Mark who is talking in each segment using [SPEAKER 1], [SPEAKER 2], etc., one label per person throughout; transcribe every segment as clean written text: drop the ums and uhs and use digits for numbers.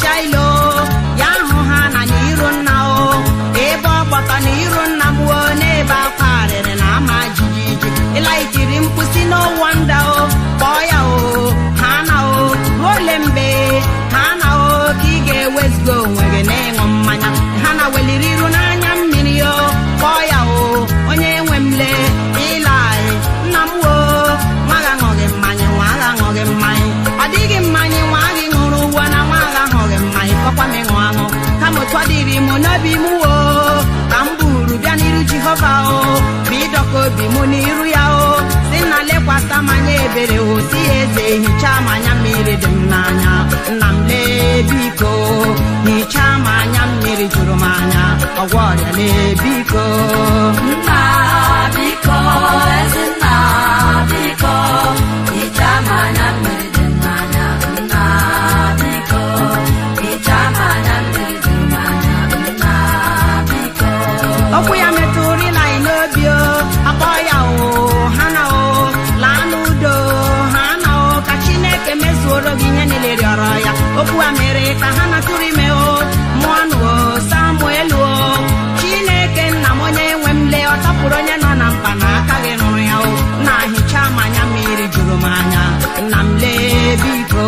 [SPEAKER 1] Shailo, ya hụ ha na n'iru nna o, ebe ọ gbọtọ n'iru nna m o, n'ebe akwa arịrị na ama jijiji. Ilaị tiri mkpu si, "No wonder o." Kpọọ ya o, ha na o, ruo ole mgbe ha na o ka ị ga-ewezuga onwe gị n'ịṅụ mmanya? Ha na weliri iru n'anya mmiri o. Kpọọ ya o, onye nwe m, lee Ilaị, nna m wo, nwa gị aṅụghị mmanya, nwa agha aṅụghị mmanya, ọ dịghị mmanya nwa gị ṅụrụ ugbu na nwa agha aṅụghị mmanya, kọkwa m ịṅụ aṅụ, kama otu ọ dịrị m n'obi m wo, ka m buru bịa n'iru Jehova o, bụ ịdọka obi m n'iru ya o, si na lekwasị m anya ebere o, si ya, eze, hichaa m anya mmiri dị m n'anya. Nna m, lee, biko hichaa m anya mmiri juru m anya, ọgwọ ọrịa, lee, biko.
[SPEAKER 2] Nna biko, ezi nna biko, hichaa m anya mmiri dị m n'anya. Nna biko, hichaa m anya mmiri dị m n'anya. Nna biko.
[SPEAKER 1] Okwu ya metụrụ Ilaị n'obi o, akpọ ya o, ha na o, laa n'udo, ha na o, ka Chineke mezuoro gị ihe niile rịọrọ ya. Okwu a mere ka ha natụrụ ime o, mụọnụ o Samuel o. Chineke nna m, onye nwe m, lee, ọ tọpụrụ onye nọ na mkpa na aka gị rụrụ ya o. Na hichaa m anya mmiri juru m anya. Nna m, lee, biko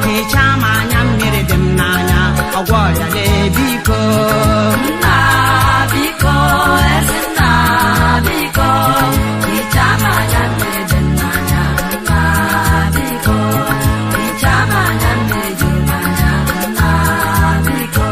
[SPEAKER 1] hichaa m anya mmiri dị m n'anya, ọgwọ ọrịa, lee, biko.
[SPEAKER 2] Nna biko, ezi nna biko, hichaa m anya mmiri dị m n'anya. Nna biko, hichaa m anya mmiri juru m anya. Nna biko.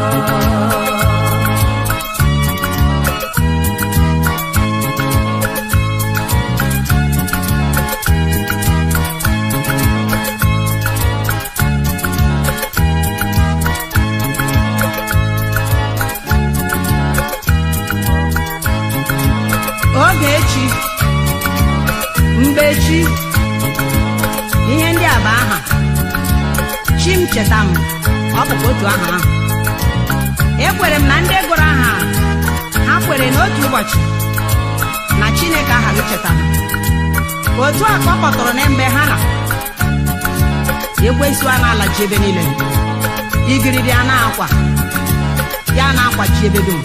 [SPEAKER 1] Ogechi, Mgbechi, ihe ndị a bụ aha chi m. Cheta m, ọ bụkwa otu aha ahụ. Ekwere m na ndị gụrụ aha ha kwere n'otu ụbọchị na Chineke aghaghị cheta ha. Otu a ka ọ kpọtụrụ na mgbe ha na ekwensu a na-alachi ebe niile, igiriri a na-akwa ya na-akwachi ebe dum,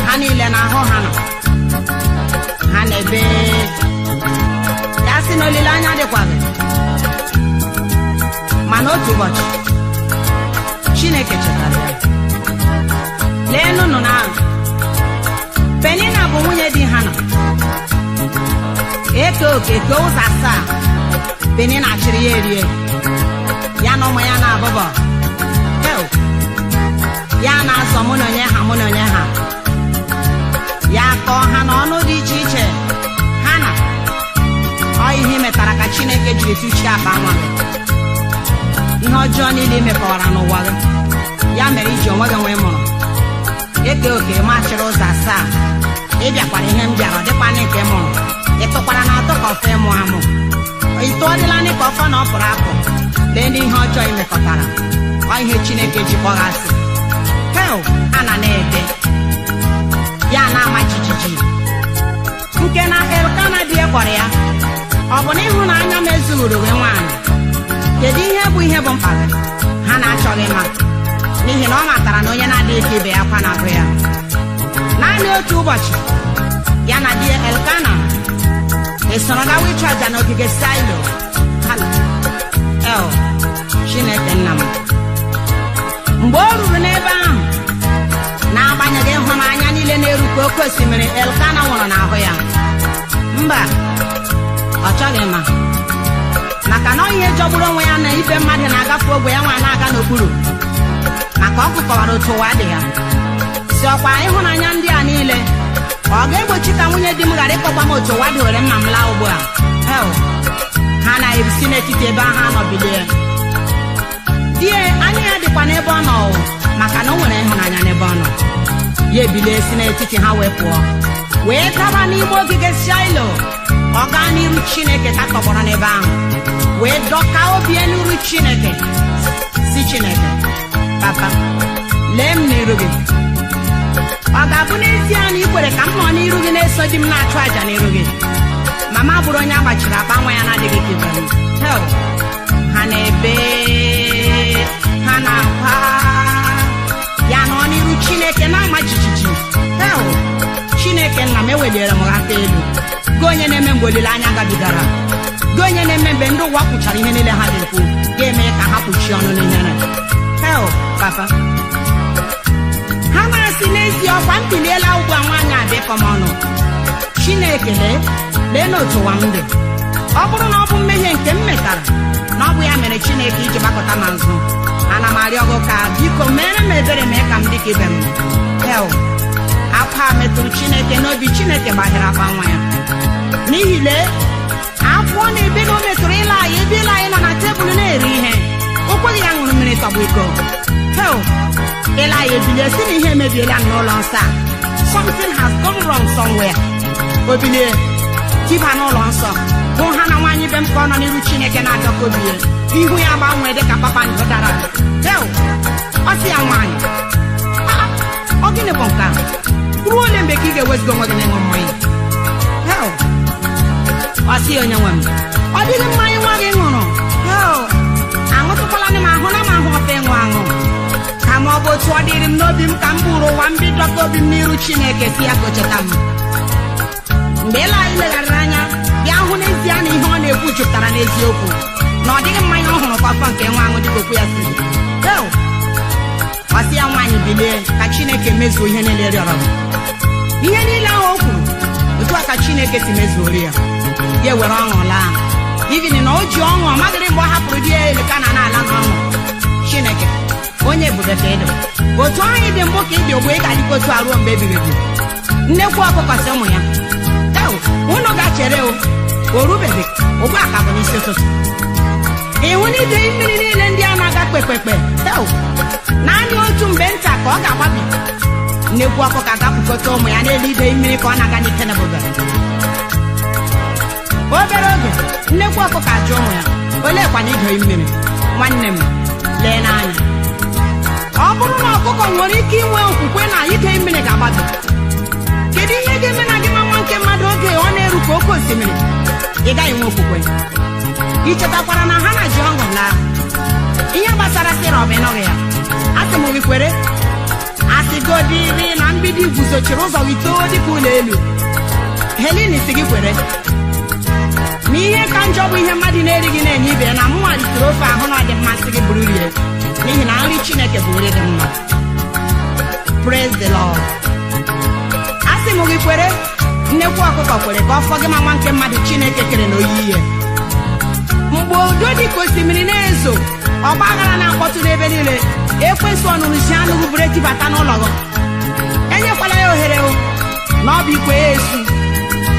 [SPEAKER 1] ha niile na-ahụ ha nọ ha na-ebe ya sị na olileanya dịkwaghị. Mana otu ụbọchị Chineke chetara ya. Lee nụnụ na ahụ Penina bụ nwunye di ha nọ eke oke ke ụzọ asaa. Penina chịrị ya erie ya na ụmụ ya na abụbọ. Eo, ya na-azọ mụ na onye ha, mụ na onye ha, ya kọọ ha n'ọnụ dị iche iche. Ha na ọ ihe i metara ka Chineke jiri tụchie akpa nwa gị. Ihe ọjọọ niile i mekọwara n'ụwa gị, ya mere iji onwe gị nwee mụrụ eke oke machịrị ụzọ asaa. Ị bịakwara ihe m bịara, ọ dịkwana nke mụrụ. Ị tụkwara na atụ ka ọfọ ịmụ amụ, ị tụọdịla dị ka ọfọ na ọ pụrụ apụ. Lee n'ihe ọjọọ ị mekọtara, ọ ihe Chineke ji kpọ gị asị. Hel ana na-ebe ya na-ama jijiji nke na Elkana di kpọrọ ya, ọ bụ na ịhụnanya m ezughuru gị? Nwaanyị, kedu ihe bụ ihe bụ mkpa gị? Ha na-achọghị ma n'ihi na ọ matara na onye na-adịghị ka ibe ya kwa na-agụ ya. Naanị otu ụbọchị, ya na di Elkana esoro gawa ịchụ aja n'ogige Sailo. Hala. El Chineke nna m, mgbe o ruru n'ebe ahụ, n'agbanyeghị ịhụnanya niile na-erukwa oke osimiri Elkana nwụrụ n'ahụ ya, mba, ọ chọghị ma maka na ọ ihe jọgburu onwe ya na ibe mmadụ na-agafe ogwe ya nwa na-aga n'okpuru, maka ọ kụkọwara otu ụwa dị ya si ọkwa. Ịhụnanya ndị a niile ọ ga-egbochi ka nwunye di m ghara ịkọkwa m otu ụwa dị were mma m laa ugbu a? Hel, ha na-ebisi n'etiti ebe ahụ anọ bilie die, anya ya dịkwa n'ebe ọ nọ o, maka na o nwere ịhụnanya n'ebe ọ nọ. Ya ebilie si n'etiti ha wee pụọ, wee gaba n'ime ogige Shailo. Ọ gaa n'iru Chineke ka tọgbọrọ n'ebe ahụ, wee dọka obi ya n'iru Chineke, si Chineke, "Papa, lee m n'iru gị. Ọ ga-abụ n'ezie na ị kwere ka m nọ n'iru gị na-eso di m na-achụ àjà n'iru gị, mama bụrụ onye agbachiri akpa nwa ya na-adịghị ka ibe m?" Hell, ha na-ebe. Ha na-akwa ya nọ n'iru Chineke na-ama jijiji. Heo, Chineke nna m, eweliere m aka elu gị, onye na-eme mgbe olileanya gabigara gị, onye na-eme mgbe ndị ụwa kwuchara ihe niile ha ga-ekwu, ga-eme ka ha kpuchie ọnụ n'ihere. Heo, papa, ha na-asị n'ezie ọkwa m biliela ugbu a, nwaanyị adịkọ m ọnụ. Chineke, lee, lee n'otu ụwa m dị. Ọ bụrụ na ọ bụ mmehie nke m metara na ọ bụ ya mere Chineke iji gbakọta m azụ, ana m arịọ gị ka biko mere m ebere, mee ka m dị ka ibe m. Hel, akwa a metụrụ Chineke n'obi. Chineke gbahịrị akpa nwa ya, n'ihi lee akwụọ na ebe na o metụrụ ịla anyị, ebe ịla anyị nọ na tebụl na-eri ihe, o kweghị ya ṅụrụ mmiri tọgbọ iko. Hel, ịla anyị ebilie si na ihe emebiela m n'ụlọ nsọ a. Something has gone wrong somewhere. O bilie tiba n'ụlọ nsọ, hụ ha na nwaanyị be m ka ọ nọ n'iru Chineke na-adọka obi ya. Ihu ya gbanwee dịka kpakpando dara. Hel, ọ sị ya, "Nwaanyị, ah, ọ gịnị bụ nke a? Ruo ole mgbe ka ị ga-ewezuga onwe gị n'ịṅụ mmanya?" Hel, ọ sị ya, "Onye nwe m, ọ dịghị mmanya nwa gị ṅụrụ. Hel, aṅụtụkwala m ahụ na m ahụ ọfa ịṅụ aṅụ, kama ọ bụ otu ọ dịrị m n'obi m ka m bụrụ ụwa m bidọka obi m n'iru Chineke, si ya ka o cheta m." Mgbe ịla anyị legharịrị anya bịa hụ n'ezie na ihe ọ na-ekwu jupụtara n'eziokwu, na ọ dịghị mmanya ọ hụrụ kwa afọ nke nwa aṅụ dịka okwu ya siri. Eo, ọ sị ya, "Nwaanyị, bilie ka Chineke mezuo ihe niile rịọrọ m." Ihe niile ahụ o kwuru, otu a ka Chineke si mezuoro ya. Ya were ọṅụ laa, even na o ji ọṅụ ọ maghịrị mgbe ọ hapụrụ di ya eleka na na-ala n'ọṅụ. Chineke onye ebube ka ịdị. Otu anyị dị mbụ ka ị dị ogbe, ị ga-adịkwa otu a ruo mgbe ebighị ebi. Nnekwu ọkụkọ sị ụmụ ya, "Eo, unu ga-chere o, o rubeghị ugbu a, ka bụ n'isi ụtụtụ. Ịhụ na idei mmiri niile ndị a na-aga kpekpekpe, eo, naanị otu mgbe nta ka ọ ga-agbabi." Nnekwu ọkụkọ agapụkọta ụmụ ya n'elu idei mmiri ka ọ na-aga n'ike na ebube. Obere oge, nnekwu ọkụkọ ajụ ụmụ ya, "Oleekwana idei mmiri?" Nwanne m, lee n'anya, ọ bụrụ na ọkụkọ nwere ike inwe okwukwe na idei mmiri ga-agbabi, kedu ihe ga-eme na gị ma nwa nke mmadụ, oge ọ na-eru ka oke osimiri, ị gaghị enwe okwukwe? Ị chetakwara na ha na ji ọṅụ laa. Ihe gbasara sirop, ịnụghị ya? Asị m gị kwere. Asịgodiri na mgbidi guzochiri ụzọ gị too dịka ụlọ elu. Helen si gị kwere na ihe ka njọ bụ ihe mmadụ na-erighị na-enye ibe ya, na mụnwa ritere ofe ahụ na ọ dị mmasị gị bụrụ rie, n'ihi na nri Chineke bụ nri dị mma. Praise the Lord. Asị m gị kwere. Nnekwu ọkụkọ kwere ka ọ fọ gị ma nwa nke mmadụ Chineke kere na oyiyi ya. Mgbe udo dị ka osimiri na-ezo, ọgba aghara na-akpọtụ n'ebe niile, ekwensu ọnụrụ si anụghị buru etibata n'ụlọ gị, enyekwala ya ohere o na ọ bụ ikwe ya esu.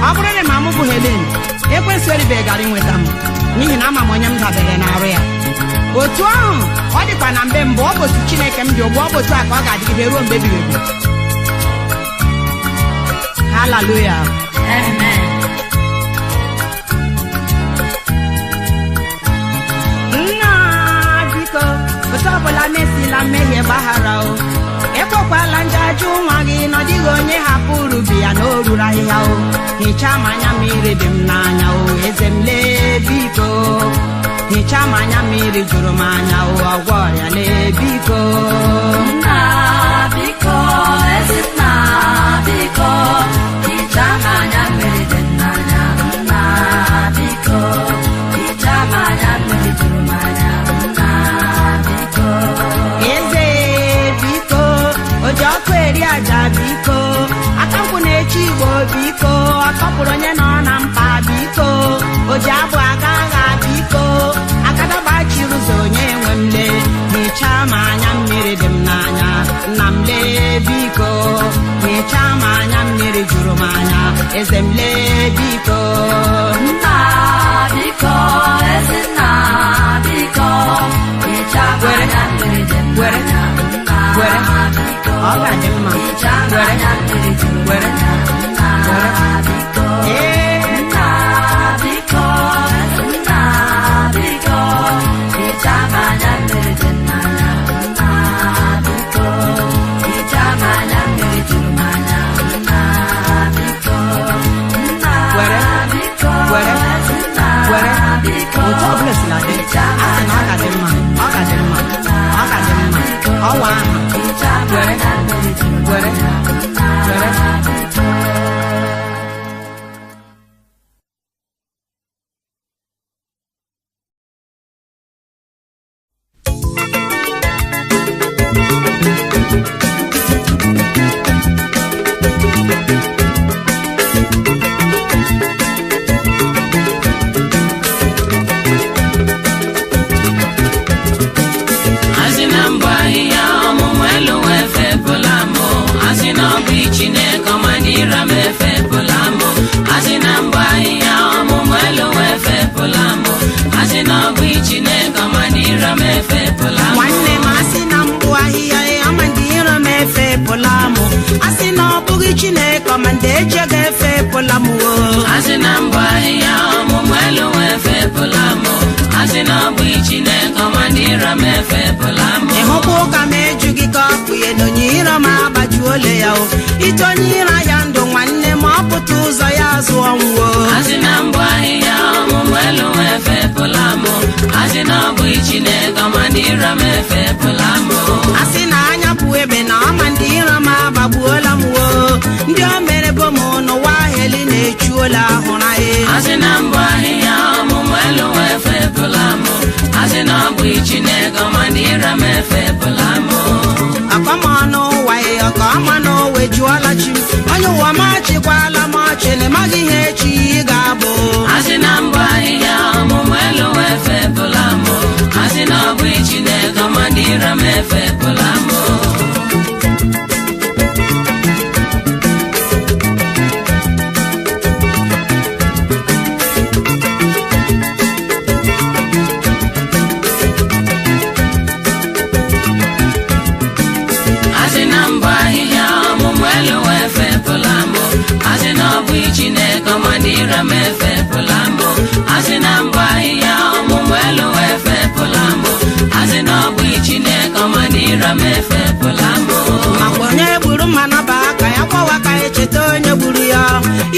[SPEAKER 1] Ọ bụrụ na ma mụ bụ Helen, ekwensu eribeghị gara inweta m, n'ihi na ama m onye m dabere n'arụ ya. Otu ahụ ọ dịkwa na mgbe mbụ, ọ bụ otu Chineke m dị ugbu, ọ bụ otu a ka ọ ga-adịgide ruo mgbe ebighị ebi. Haleluya.
[SPEAKER 2] Amen.
[SPEAKER 1] Nna, biko, otu ọbụla mesila mmehie, gbaghara o. Ekwekwala njajụ nwa gị na ọ dịghị onye hapụrụ ubi ya na o ruru ahịhịa o. Hichaa m anya mmiri dị m n'anya o, eze m, lee, biko hichaa m anya mmiri jụrụ m anya o, ọgwọ ọrịa, lee, biko.
[SPEAKER 2] Nna biko, ezi nna biko, hichaa m anya mmiri dị m n'anya. Nna biko, hichaa m anya mmiri juru m anya. Nna biko.
[SPEAKER 1] Eze biko, oji ọkụ eri aja, biko, aka nkwụ na-eche igbo, biko, ọtọpụrụ onye nọ na mkpa, biko, oji abụ aga agha, biko, akadagbachiri ụzọ, onye nwe m, lee, hichaa m anya mmiri dị m n'anya. Nna m, lee, biko hichaa m anya mmiri juru m anya. Eze m, lee, biko.
[SPEAKER 2] Nna biko, ezi nna biko, hichaa m
[SPEAKER 1] Were.
[SPEAKER 2] anya mmiri dị m
[SPEAKER 1] Were.
[SPEAKER 2] n'anya. Nna
[SPEAKER 1] Were.
[SPEAKER 2] biko,
[SPEAKER 1] Ọ ga-adị mma.
[SPEAKER 2] hichaa m
[SPEAKER 1] Were.
[SPEAKER 2] anya mmiri juru m
[SPEAKER 1] Were.
[SPEAKER 2] anya. Nna
[SPEAKER 1] Were.
[SPEAKER 2] biko.
[SPEAKER 1] Ee.
[SPEAKER 2] Nna biko, nna biko, hichaa m anya mmiri dị m n'anya. Nna biko, hichaa m anya mmiri juru m anya. Nna biko, nna
[SPEAKER 1] Were.
[SPEAKER 2] biko,
[SPEAKER 1] Were.
[SPEAKER 2] nna
[SPEAKER 1] Were.
[SPEAKER 2] biko,
[SPEAKER 1] Otu ọbụla sila dị,
[SPEAKER 2] hichaa m
[SPEAKER 1] a sị na ọ
[SPEAKER 2] anya
[SPEAKER 1] ga-adị mma, ọ ga-adị mma, ọ ga-adị. Ọwa ahụ.
[SPEAKER 2] Hichaa m anya mmiri dị m
[SPEAKER 1] Were.
[SPEAKER 2] n'anya, nna
[SPEAKER 1] Were.
[SPEAKER 2] biko.
[SPEAKER 3] Asị na mbụ ahịhịa ọmụmụ elu wee fepụla mụ. Asị na ọ bụ Chineke ọma ndị ira m efepụla mụ. Asị na mbụ ahịhịa ọmụmụ elu wee fepụla mụ. Asị na ọ bụ Chineke ọma ndị ira m efepụla mụ.
[SPEAKER 1] Nwanne m, asị na mbụ ahịhịa ọma ndị iro m efepụla mụ. Asị na ọ bụghị Chineke ọma ndị eche ga-efepụla m o.
[SPEAKER 3] Asị na mbụ ahịhịa ọmụmụ elu wee fepụla mụ. Asị na ọ bụ Chineke ọma ndị ira m efepụla mụ.
[SPEAKER 1] Ị hụkwa ụka m eju gị ka ọ pụye na onye iro m agbajuole ya o. Ite onye iro ya ndụ, nwanne m, ọ pụta ụzọ ya azụ ọnwụ o.
[SPEAKER 3] Asị na mbụ ahịhịa ọmụmụ elu wee fepụla mụ. Asị na ọ bụ Chineke ọma ndị ira m efepụla mụ.
[SPEAKER 1] Asị na anya pụ ebe na ọma ndị iro m agbagbuola m o. Ndị o mere bụ m n'ụwa heli na-echuola ahụra e.
[SPEAKER 3] Asị na mbụ ahịhịa ọmụmụ elu wee fepụla mụ. Asị na ọ bụ Chineke ọma ndị ira m efepụla mụ.
[SPEAKER 1] Ọkọmọnụ ụwa ya ọkọma n'ụwa ejuola chi m. Onye ụwa m achịkwala m ọchị na ịmaghị ihe echi ga-abụ.
[SPEAKER 3] Asị na mbụ ahịhịa ọmụmụ elu wee fepụla mụ. Asị na ọ bụ Chineke ọma ndị ira m efepụla mụ. Asị na mbụ ahịhịa ọmụmụ elu wee fepụla mụ. Asị na ọ bụ Chineke ọma ndị ira m efepụla mụ. Asị na mbụ ahịhịa ọmụmụ elu wee fepụla mụ. Asị na ọ bụ Chineke ọma ndị ira m efepụla mụ.
[SPEAKER 1] Makwa onye gburu mma naba aka ya kwawa ka echeta onye gburu ya.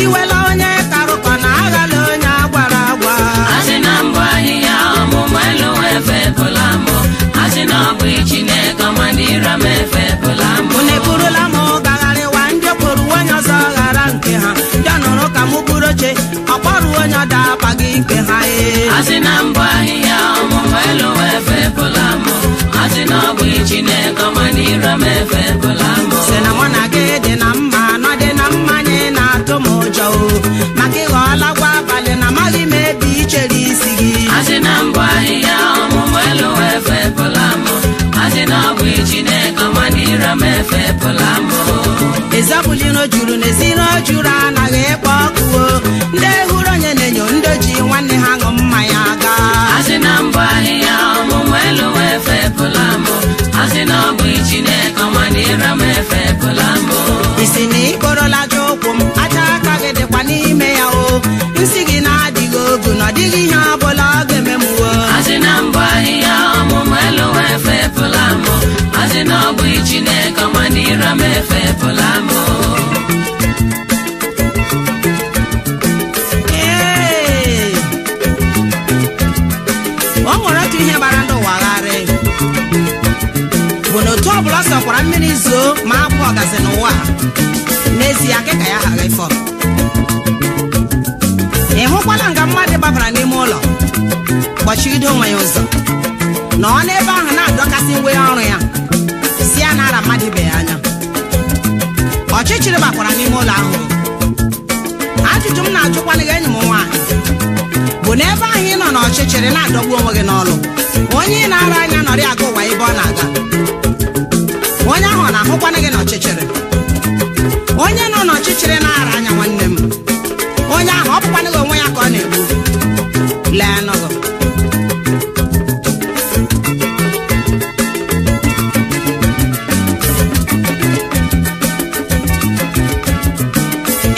[SPEAKER 1] Iwela onye karụkọ na aghala onye agwara agwa.
[SPEAKER 3] Asị na mbụ ahịhịa ọmụmụ elu wee fepụla mụ. Asị na ọ bụ Chineke ọma ndị ira m efepụla mụ.
[SPEAKER 1] Unu eburula m gagharịwa ndị okporo onye ọzọ ghara nke ha. Ndị nụrụ ka m buru oche ọkpọrụ onye ọda abaghị nke ha ee.
[SPEAKER 3] Asị na mbụ ahịhịa ọmụmụ elu wee fepụla mụ. Asị na ọ bụ Chineke ọma ndị ira m efepụla mụ.
[SPEAKER 1] Sị na mụ na gị dị na mma nọ dị na mmanya na-atụ m ụjọ o, maka ịghọọla gwa abalị na amaghị m ebe i chere isi gị.
[SPEAKER 3] Asị na mbụ ahịhịa ọmụmụ elu wee fepụla mụ. Asị na ọ bụ Chineke ọma ndị ira m efepụla mụ.
[SPEAKER 1] Ezebụliro juru na eziro juru anaghị ekpo ọkụ o. Ndị hụrụ onye na-enyo ndị ji nwanne ha ṅụ mmanya gaa.
[SPEAKER 3] Asị na mbụ ahịhịa ọmụmụ elu wee fepụla mụ. Asị na ọ bụ Chineke ọma ndị ira m efepụla mụ.
[SPEAKER 1] Isi na ikporola aja ụkwụ m, aja aka gị dịkwa n'ime ya o. Nsị gị na-adịghị ogu na ọ dịghị ihe ọ bụla ọ ga-eme m o.
[SPEAKER 3] Asị na mbụ ahịhịa ọmụmụ elu wee fepụla mụ. Asị na ọ bụ Chineke ọma ndị ira m efepụla mụ.
[SPEAKER 1] Ee, o nwere otu ihe gbara ndị ụwa gharị bụ na otu ọbụla ọ sọkwara mmiri zoo ma abụ ọgazi n'ụwa a, n'ezie akịka ya ghara ịfọ. Ị hụkwala nga mmadụ gbabara n'ime ụlọ kpọchigide onwe ya ụzọ na ọ n'ebe ahụ na-adọkasị ngwa ọrụ ya si ya na ara mmadụ ibe ya anya. Ọchịchịrị gbakwara n'ime ụlọ ahụ. Ajụjụ m na-ajụkwana gị, enyi m nwaanyị, bụ na ebe ahụ ị nọ n'ọchịchịrị na-adọgbu onwe gị n'ọlụ, onye ị na-ara anya nọrị aga ụwa ebe ọ na-aga, onye ahụ ọ na-ahụkwana gị n'ọchịchịrị? Onye nọ n'ọchịchịrị na-ara anya, nwanne m, onye ahụ ọ bụkwana gị onwe ya ka ọ na-egbu. Lee nụgụ.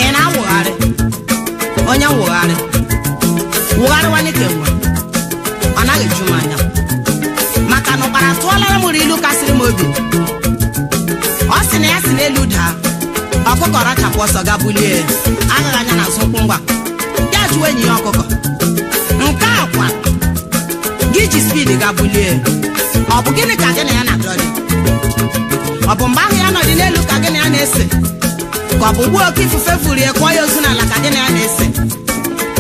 [SPEAKER 1] Ị na-awụgharị onye nwụgharị wụgharịwanye ka enwe, ọ naghị eju m anya maka na ụkpara tụọlara m ilu kasịrị m obi. Ọ sị na ya si n'elu daa, ọkụkọ rachapụ ọsọ ga bulie ya aghaghị anya n'azụ ụkwụ ngwa ya jụọ enyi ya, ọkụkọ nke a kwa gị ji speed ga bulie ya, ọ bụ gịnị ka gị na ya na-adọrị? Ọ bụ mgbe ahụ ya nọdị n'elu ka gị na ya na-ese, ka ọ bụ ugbu oke ifufe furu ya kụọ ya ozu n'ala ka gị na ya na-ese?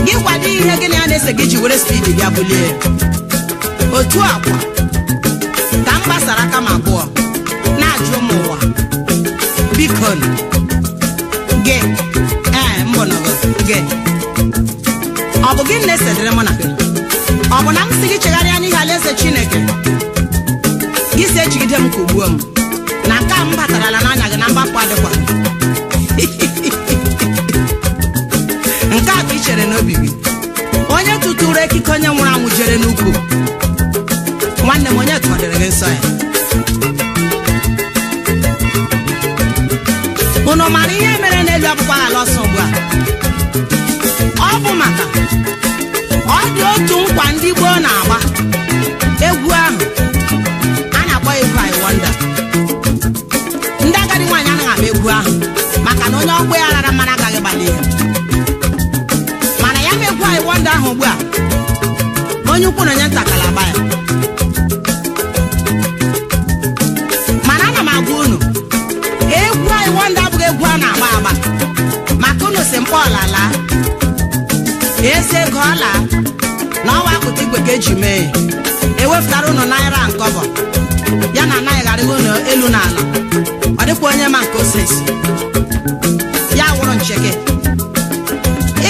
[SPEAKER 1] Gị kwado ihe gị na ya na-ese gị ji were speed bịa bulie ya. Otu akwa ka m gbasara aka m abụọ na-ajụ ụmụ ụwa, biko nụ, gị ee mbụnụgụ gị, ọ bụ gị na-esedịrị mụ na gị? Ọ bụ na m si gị chegharịa n'ihe alaeze Chineke, gị si ejigide m kugbuo m na nke a m batarala n'anya gị na mgbapụ adịkwa? Nke a ka ị chere n'obi gị. Onye tụtụrụ ekike onye nwụrụ anwụ jere n'ukwu nwanne m, onye tụọdịrị gị nsọ ya? Unu mara ihe mere n'elu akwụkwọ ala ọsọ ugbu a? Ọ bụ maka ọ dị otu nkwa ndị gboo na-agba egwu ahụ a na-akpọ egwu I Wonder. Ndị agadi nwaanyị anaghị agba egwu ahụ maka na onye ọgbọ ya rara mmanụ agaghị gbalị ya. Mana ya ma egwu I Wonder ahụ ugbu a, onye ukwu na onye nta kala agba ya. Mana ana m agwa unu, egwu I Wonder abụghị egwu a na-agba agba, maka unu si mkpọ ọlala eze ego ọla na ọwa akụta igwe ka eji mee ya. Ewepụtara unu naira nkọbọ ya na anaghị gharịghị unu elu na ala, ọ dịkwa onye ma nke osisi ya wụrụ ncheke.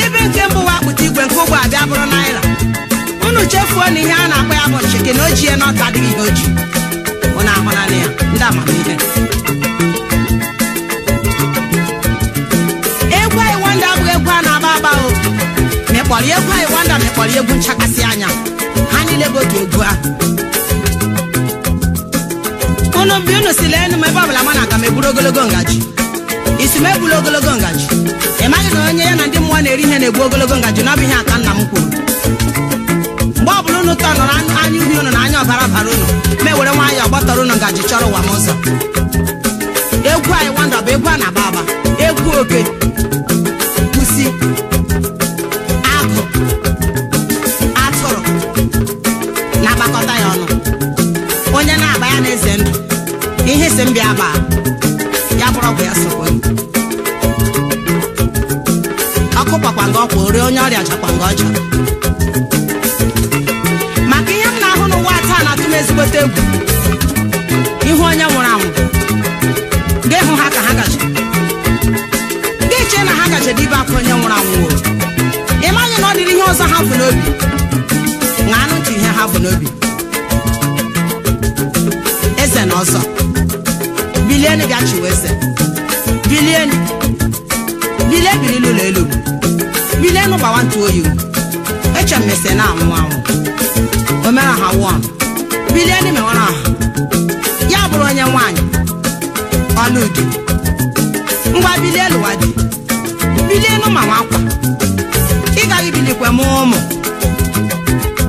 [SPEAKER 1] Ebe nke mbụ wa akpụta igwe, nke ụgbọ abịa bụrụ naira. Unu chefuo na ihe a na-akpọ ya bụ ncheke na o ji ya n'ọta adịghị ihe o ji. Unu ahụnanị ya, ndị amamihe. Egwu I Wonder abụghị egwu a na-agba agba o. Mịkpọrọ egwu I Wonder, mịkpọrọ egwu nchakasị anya, ha niile bụ otu egwu ahụ. Unu bi unu si lee enu m, ebe ọbụla m na-aga m eburu ogologo ngaji. Isi m ebula ogologo ngaji. Ị maghị na onye ya na ndị mmụọ na-eri ihe na-ebu ogologo ngaji? Na ọ bụ ihe aka nna m kwuru. Mgbe ọbụla unu tọ nọrọ anya uhie unu na anya ọbara bara unu, ma ewere nwayọọ gbọtọrọ unu ngaji chọrọ ụwa m ụzọ. Egwu I Wonder bụ egwu a na-agba agba, egwu oke kwụsị agụ atụrụ na-agbakọta ya ọnụ. Onye na-agba ya na-eze ndụ ihe si mbịa gbaa ya bụrụ ọgwụ ya sokwe ọkụ kpakwa nga ọkwa orie onye ọrịa jakwa nga ọja. Maka ihe m na-ahụ n'ụwa taa na-atụ m ezigbote egwu. Ihu onye nwụrụ anwụ gị hụ ha ka ha gaje, gị chee na ha gaje dibe akwa onye nwụrụ anwụ o. Ị maghị na ọ dịrị ihe ọzọ ha bụ n'obi. Ṅaa ntị ihe ha bụ n'obi. Eze na ọzọ bilienu bịa chịwa eze, bilienu, bilie, biri n'ụlọ elu, bilienu gbawa ntụ oyi. Eche m ese na anwụ anwụ omere ha wụọ, bilienu mewara ha ya bụrụ onye nwaanyị ọlụdi. Ngwa, bilie lụwa di, bilienu ma nwa akwa ị gaghị bilikwe mụọ ụmụ.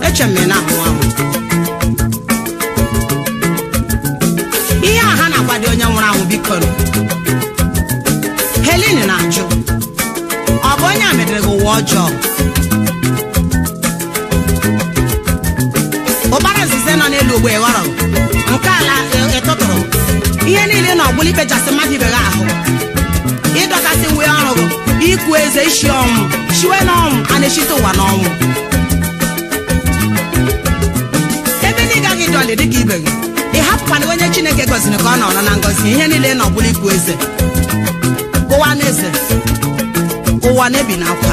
[SPEAKER 1] Eche m na anwụ anwụ ihe a ha na-akwado onye nwụrụ anwụ. Biko, Helen na-ajụ, ọ bụ onye a medere gị ụwa ọjọọ? Ụbara nzize nọ n'elu ugbo ịghọrọ nke ala ịtụtụrụ ihe niile na ọgbụla ikpechasị mmadụ ibe gị ahụ, ịdọkasị uwe ọrụ gị, ikwu eze isi ọnwụ shiwe n'ọnwụ a na-echite ụwa n'ọnwụ, ebe na ị gaghị dọlị dịka ibe gị. Ị hapụkwana onye Chineke gọziri ka ọ nọrọ na ngọzi. Ihe niile na ọbụla ikwu eze ụwa na eze ụwa na-ebi n'akwa.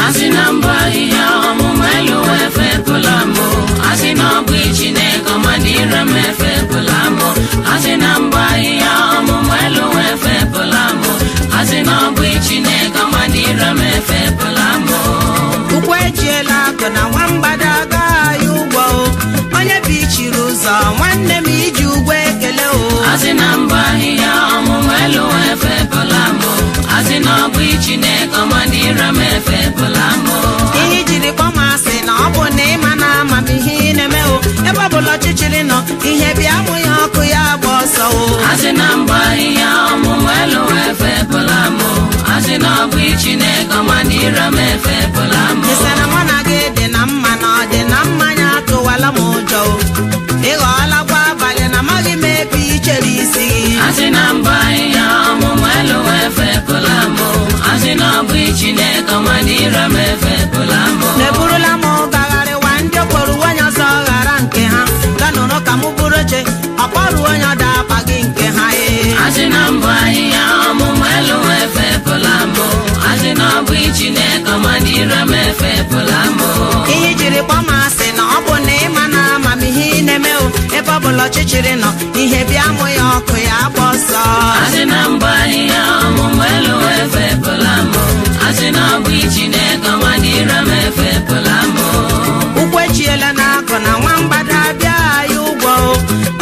[SPEAKER 3] Asị na mbụ ahịhịa ọmụmụ elu efepụla m. Asị na ọ bụ Chineke ọma na ire m efepụla m. Asị na mbụ ahịhịa ọmụmụ elu efepụla m. Asị na ọ bụ Chineke ọma na ire m efepụla m.
[SPEAKER 1] Ụkwụ ejiela akụ na nwamgbada agaghị ụgwọ o. Onye bụ ichiri ụzọ nwanne m iji ụgwọ ekele o.
[SPEAKER 3] Asị na mbụ ahịhịa ọmụmụ elu efepụla m. Asị na ọ bụ Chineke ọma na ire m efepụla m.
[SPEAKER 1] Ihe ijiri kpọm asị na ọ bụ na ịma na ama.
[SPEAKER 3] Asị na mbụ ahịhịa ọmụmụ elu efepụla m. Asị na ọ bụ Chineke ọma na ire m efepụla m.
[SPEAKER 1] Ị na mụ na gị dị na mma na ọ dị na mmanya atụwala m ụjọ o. Ị ghọọlakwa abalị na amaghị m ebe i chere isi gị.
[SPEAKER 3] Asị na mbụ ahịhịa ọmụmụ elu efepụla m. Asị na ọ bụ Chineke ọma na ire m efepụla m.
[SPEAKER 1] Na-eburula m gagharịwa ndị okporo onye ọzọ ghara nke ha ganụrụ ka mụ bụrụ oche ọkpọrụ onye ọda akpa gị nke ha ee.
[SPEAKER 3] Asị na mbụ ahịhịa ọmụmụ elu efepụla m. Asị na ọ bụ Chineke ọma na ire m efepụla m.
[SPEAKER 1] Ihe ijiri kpọ m asị na ọ bụ na ịma na amamihe ị na-eme o, ebe ọ bụla ọchịchịrị nọ ihe bịa mụ ya ọkụ ya gba ọsọ.
[SPEAKER 3] Asị na mbụ ahịhịa ọmụmụ elu efepụla m. Asị na ọ bụ Chineke ọma na ire m efepụla m.
[SPEAKER 1] Ụkwụ echiela n'akụ na nwa mgbada bịa ya ụgwọ o.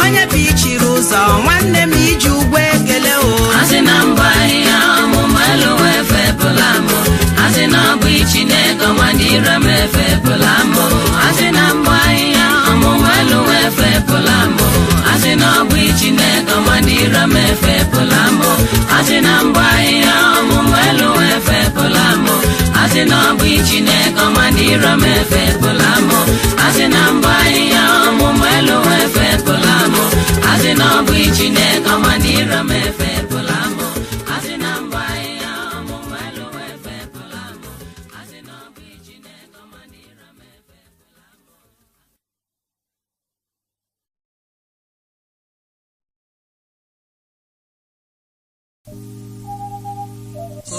[SPEAKER 1] Onye bụ ichiri ụzọ nwanne m iji ụgwọ ekele o.
[SPEAKER 3] Asị na mbụ ahịhịa ọmụmụ elu efepụla m. Asị na ọ bụ Chineke ọma na ire m efepụla m. Asị na mbụ ahịhịa ọmụmụ elu efepụla m. Asị na ọ bụ Chineke ọma na ire m efepụla m. Asị na mbụ ahịhịa ọmụmụ elu efepụla m. Asị na ọ bụ Chineke ọma na ire m efepụla m. Asị na mbụ ahịhịa ọmụmụ elu efepụla m. Asị na ọ bụ Chineke ọma na ire m efepụla m. Asị na mbụ ahịhịa ọmụmụ elu efepụla m. Asị na ọ bụ Chineke ọma na ire m efepụla m.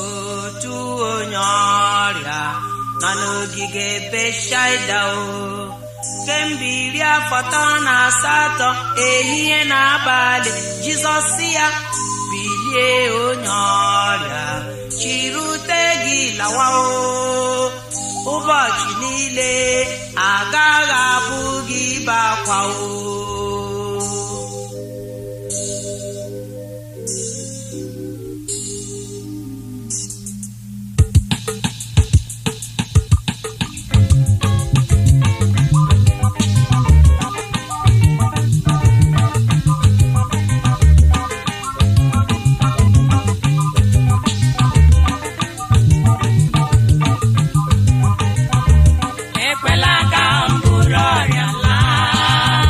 [SPEAKER 1] Otu onye ọrịa nọ n'ogige Beshaida o, kemgbe 38 ehihie na abalị. Jizọs sị ya, bilie onye ọrịa, chirute gị lawa o. Ụbọchị niile agaghị abụ gị bakwa o.
[SPEAKER 3] Ekwela ka m bụrụ ọrịa laa.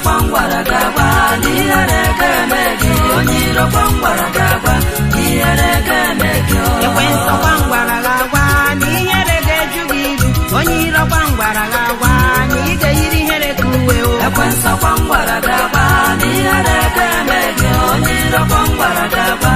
[SPEAKER 2] kwa ngwara ga-agba n'ihere ga-eme gị. Onye iro kwa ngwara ga-agba ihere ga-eme gị.
[SPEAKER 1] Ekwensu kwa ngwara ga-agwa na ihere ga-eju gị iru. Onye iro kwa ngwara ga-agwa na ị ga-eyiri ihere ka uwe o.
[SPEAKER 2] Ekwensu kwa ngwara ga-agba n'ihere ga-eme gị. Onye iro kwa ngwara ga-agba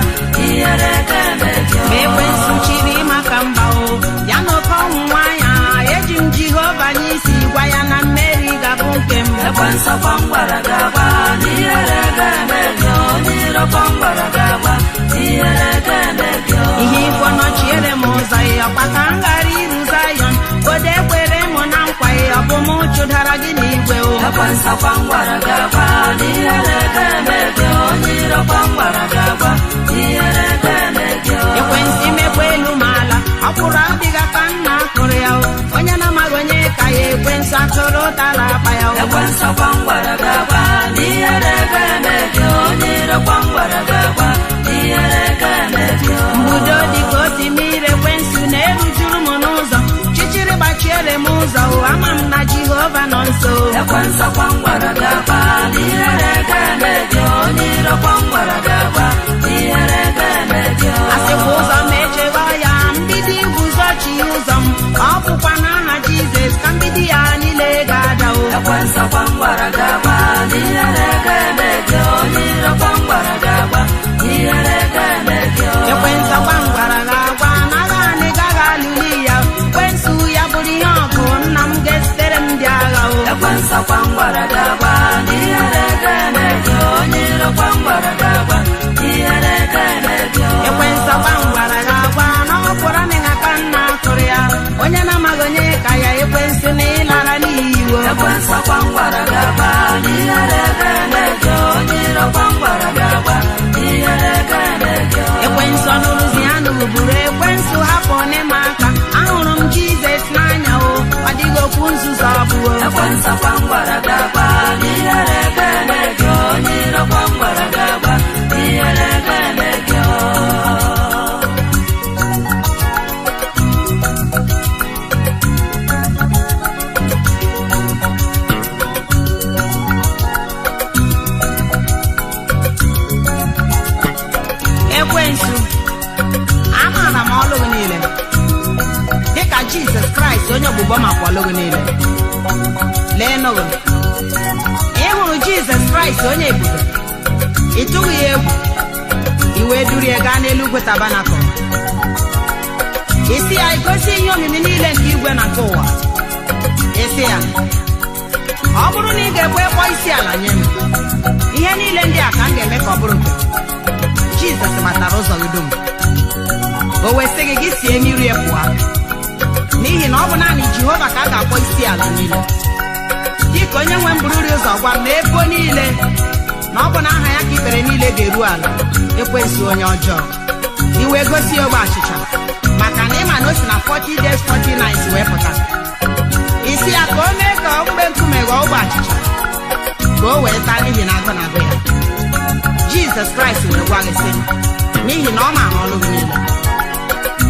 [SPEAKER 2] ihere ga-eme gị.
[SPEAKER 1] Ma ekwensu chiri maka mba o, ya na oke ọnwụnwa ya, eji m Jehova n'isi gwa ya na mmeri ga-abụ nke m.
[SPEAKER 2] Ekwensu kwa ngwara ga-agba n'ihere ga-eme gị. Onye iro kwa ngwara ga-agba ihere ga-eme gị.
[SPEAKER 1] Ihe ikwo nọchiere m ụzọ ya, ọkwa ka m ghara iru Zayọn, godo ekwere m na nkwa ya, ọ bụ m chụdara gị n'igwe o.
[SPEAKER 2] Ekwensu kwa ngwara ga-agba n'ihere ga-eme gị. Onye iro kwa ngwara ga-agba ihere ga-eme gị.
[SPEAKER 1] Ekwensu imekwa elu ma ala, ọkwụrụ adịghị aka nna akụrụ ya o. Onye na-amaghị onye ka ya, ekwensu atụrụ ụtara akpa ya o.
[SPEAKER 2] Ekwensu kwa ngwara ga-agba n'ihere ga-eme gị. Onye iro kwa ngwara ga-agba ihere ga-eme gị.
[SPEAKER 1] Mbudo dịka osimiri, ekwensu na-erujuru m n'ụzọ, chichiri gbachiere m ụzọ o, ama m na Jehova nọ nso.
[SPEAKER 2] Ekwensu kwa ngwara ga-agba n'ihere ga-eme gị. Onye iro kwa ngwara ga-agba ihere ga-eme gị.
[SPEAKER 1] Asịkwa ụzọ m echebe ya, mgbidi iguzochi ụzọ m, ọ bụkwa n'aha Jizọs ka mgbidi ya niile ga-ada o.
[SPEAKER 2] Ekwensu kwa ngwara ga-agba n'ihere ga-eme gị. Onye iro kwa ngwara ga-agba ihere ga-eme gị.
[SPEAKER 1] Ekwensu gwa ngwara ga-agwa na agha anyị gaghị alụli ya, ekwensu ya bụrụ ihe ọgụ, nna m ga-esitere m ndị agha o.
[SPEAKER 2] Ekwensu kwa ngwara ga-agba n'ihere ga-eme gị. Onye iro kwa ngwara ga-agba ihere ga-eme gị.
[SPEAKER 1] Ekwensu gwa ngwara ga-agwa na ọ kwụrụ na aka nna akụrụ ya, onye na-amaghị onye ka ya, ekwensu na ịlara n'iyi o.
[SPEAKER 2] Ekwensu kwa ngwara ga-agba n'ihere ga-eme gị. Onye iro kwa ngwara ga-agba ihere ga-eme gị.
[SPEAKER 1] Ekwensu ọnụrụzi ya n'uburu, ekwensu hapụ n'ịma aka, ahụrụ m Jizọs n'anya o, ọ dịghị okwu nzuzo ọ bụ o.
[SPEAKER 2] Ekwensu kwa ngwara ga-agba n'ihere ga-eme gị. Onye iro kwa ngwara ga-agba ihere ga-eme gị.
[SPEAKER 1] Ekwensu, amaara m ọlụ gị niile, dịka Jizọs Kraịst onye ogbugbo makwa ọlụ gị niile. Lee nụgụ, ị hụrụ Jizọs Kraịst onye ebube, ị tụghị ya egwu, i wee duru ya gaa n'elu ugwu tabanakụl, isi ya egosi ihe omimi niile nke igwe na nke ụwa. Isi ya, ọ bụrụ na ị ga-ekwe kpọọ isi ala nye m, ihe niile ndị a ka m ga-eme ka ọ bụrụ nke m. Jizọs matara ụzọ gị dum, o wee sị gị, gị sie n'iru ya pụọ, n'ihi na ọ bụ naanị Jehova ka a ga-akpọ isi ala niile. Dịka onye nwe m bururi ụzọ gwa m na ebo niile na ọ bụ na aha ya ka ikpere niile ga-eru ala. Ekwensu onye ọjọọ, i wee gosi ya ogbe achịcha, maka na ịma na o si na 40 days 40 nights wee pụta. Isi ya ka o mee ka ogbe nkume ghọọ ogbe achịcha ka o wee taa, n'ihi na agụ na-agụ ya. Jizọs Kraịst wee gwa gị sị, n'ihi na ọ maara ọlụ gị niile,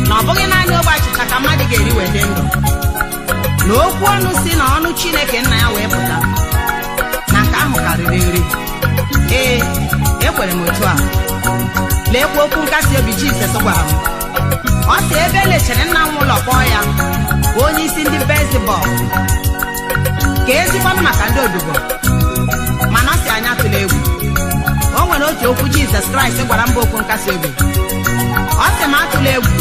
[SPEAKER 1] na ọ bụghị naanị ogbe achịcha ka mmadụ ga-eri wee dị ndụ, na okwu ọnụ si na ọnụ Chineke nna ya wee pụta, na nke ahụ karịrị nri. Ee, ekwere m otu a. Leekwa okwu nkasi obi Jizọs gwara m. Ọ sị ebe elechere nna m ụlọ kpọọ ya onye isi ndị bezibọl, ka ezikwanụ maka ndị odibo, mana ọ sị anyị atụla egwu. O nwere otu okwu Jizọs Kraịst gwara mba, okwu nkasi obi. Ọ sị m atụla egwu,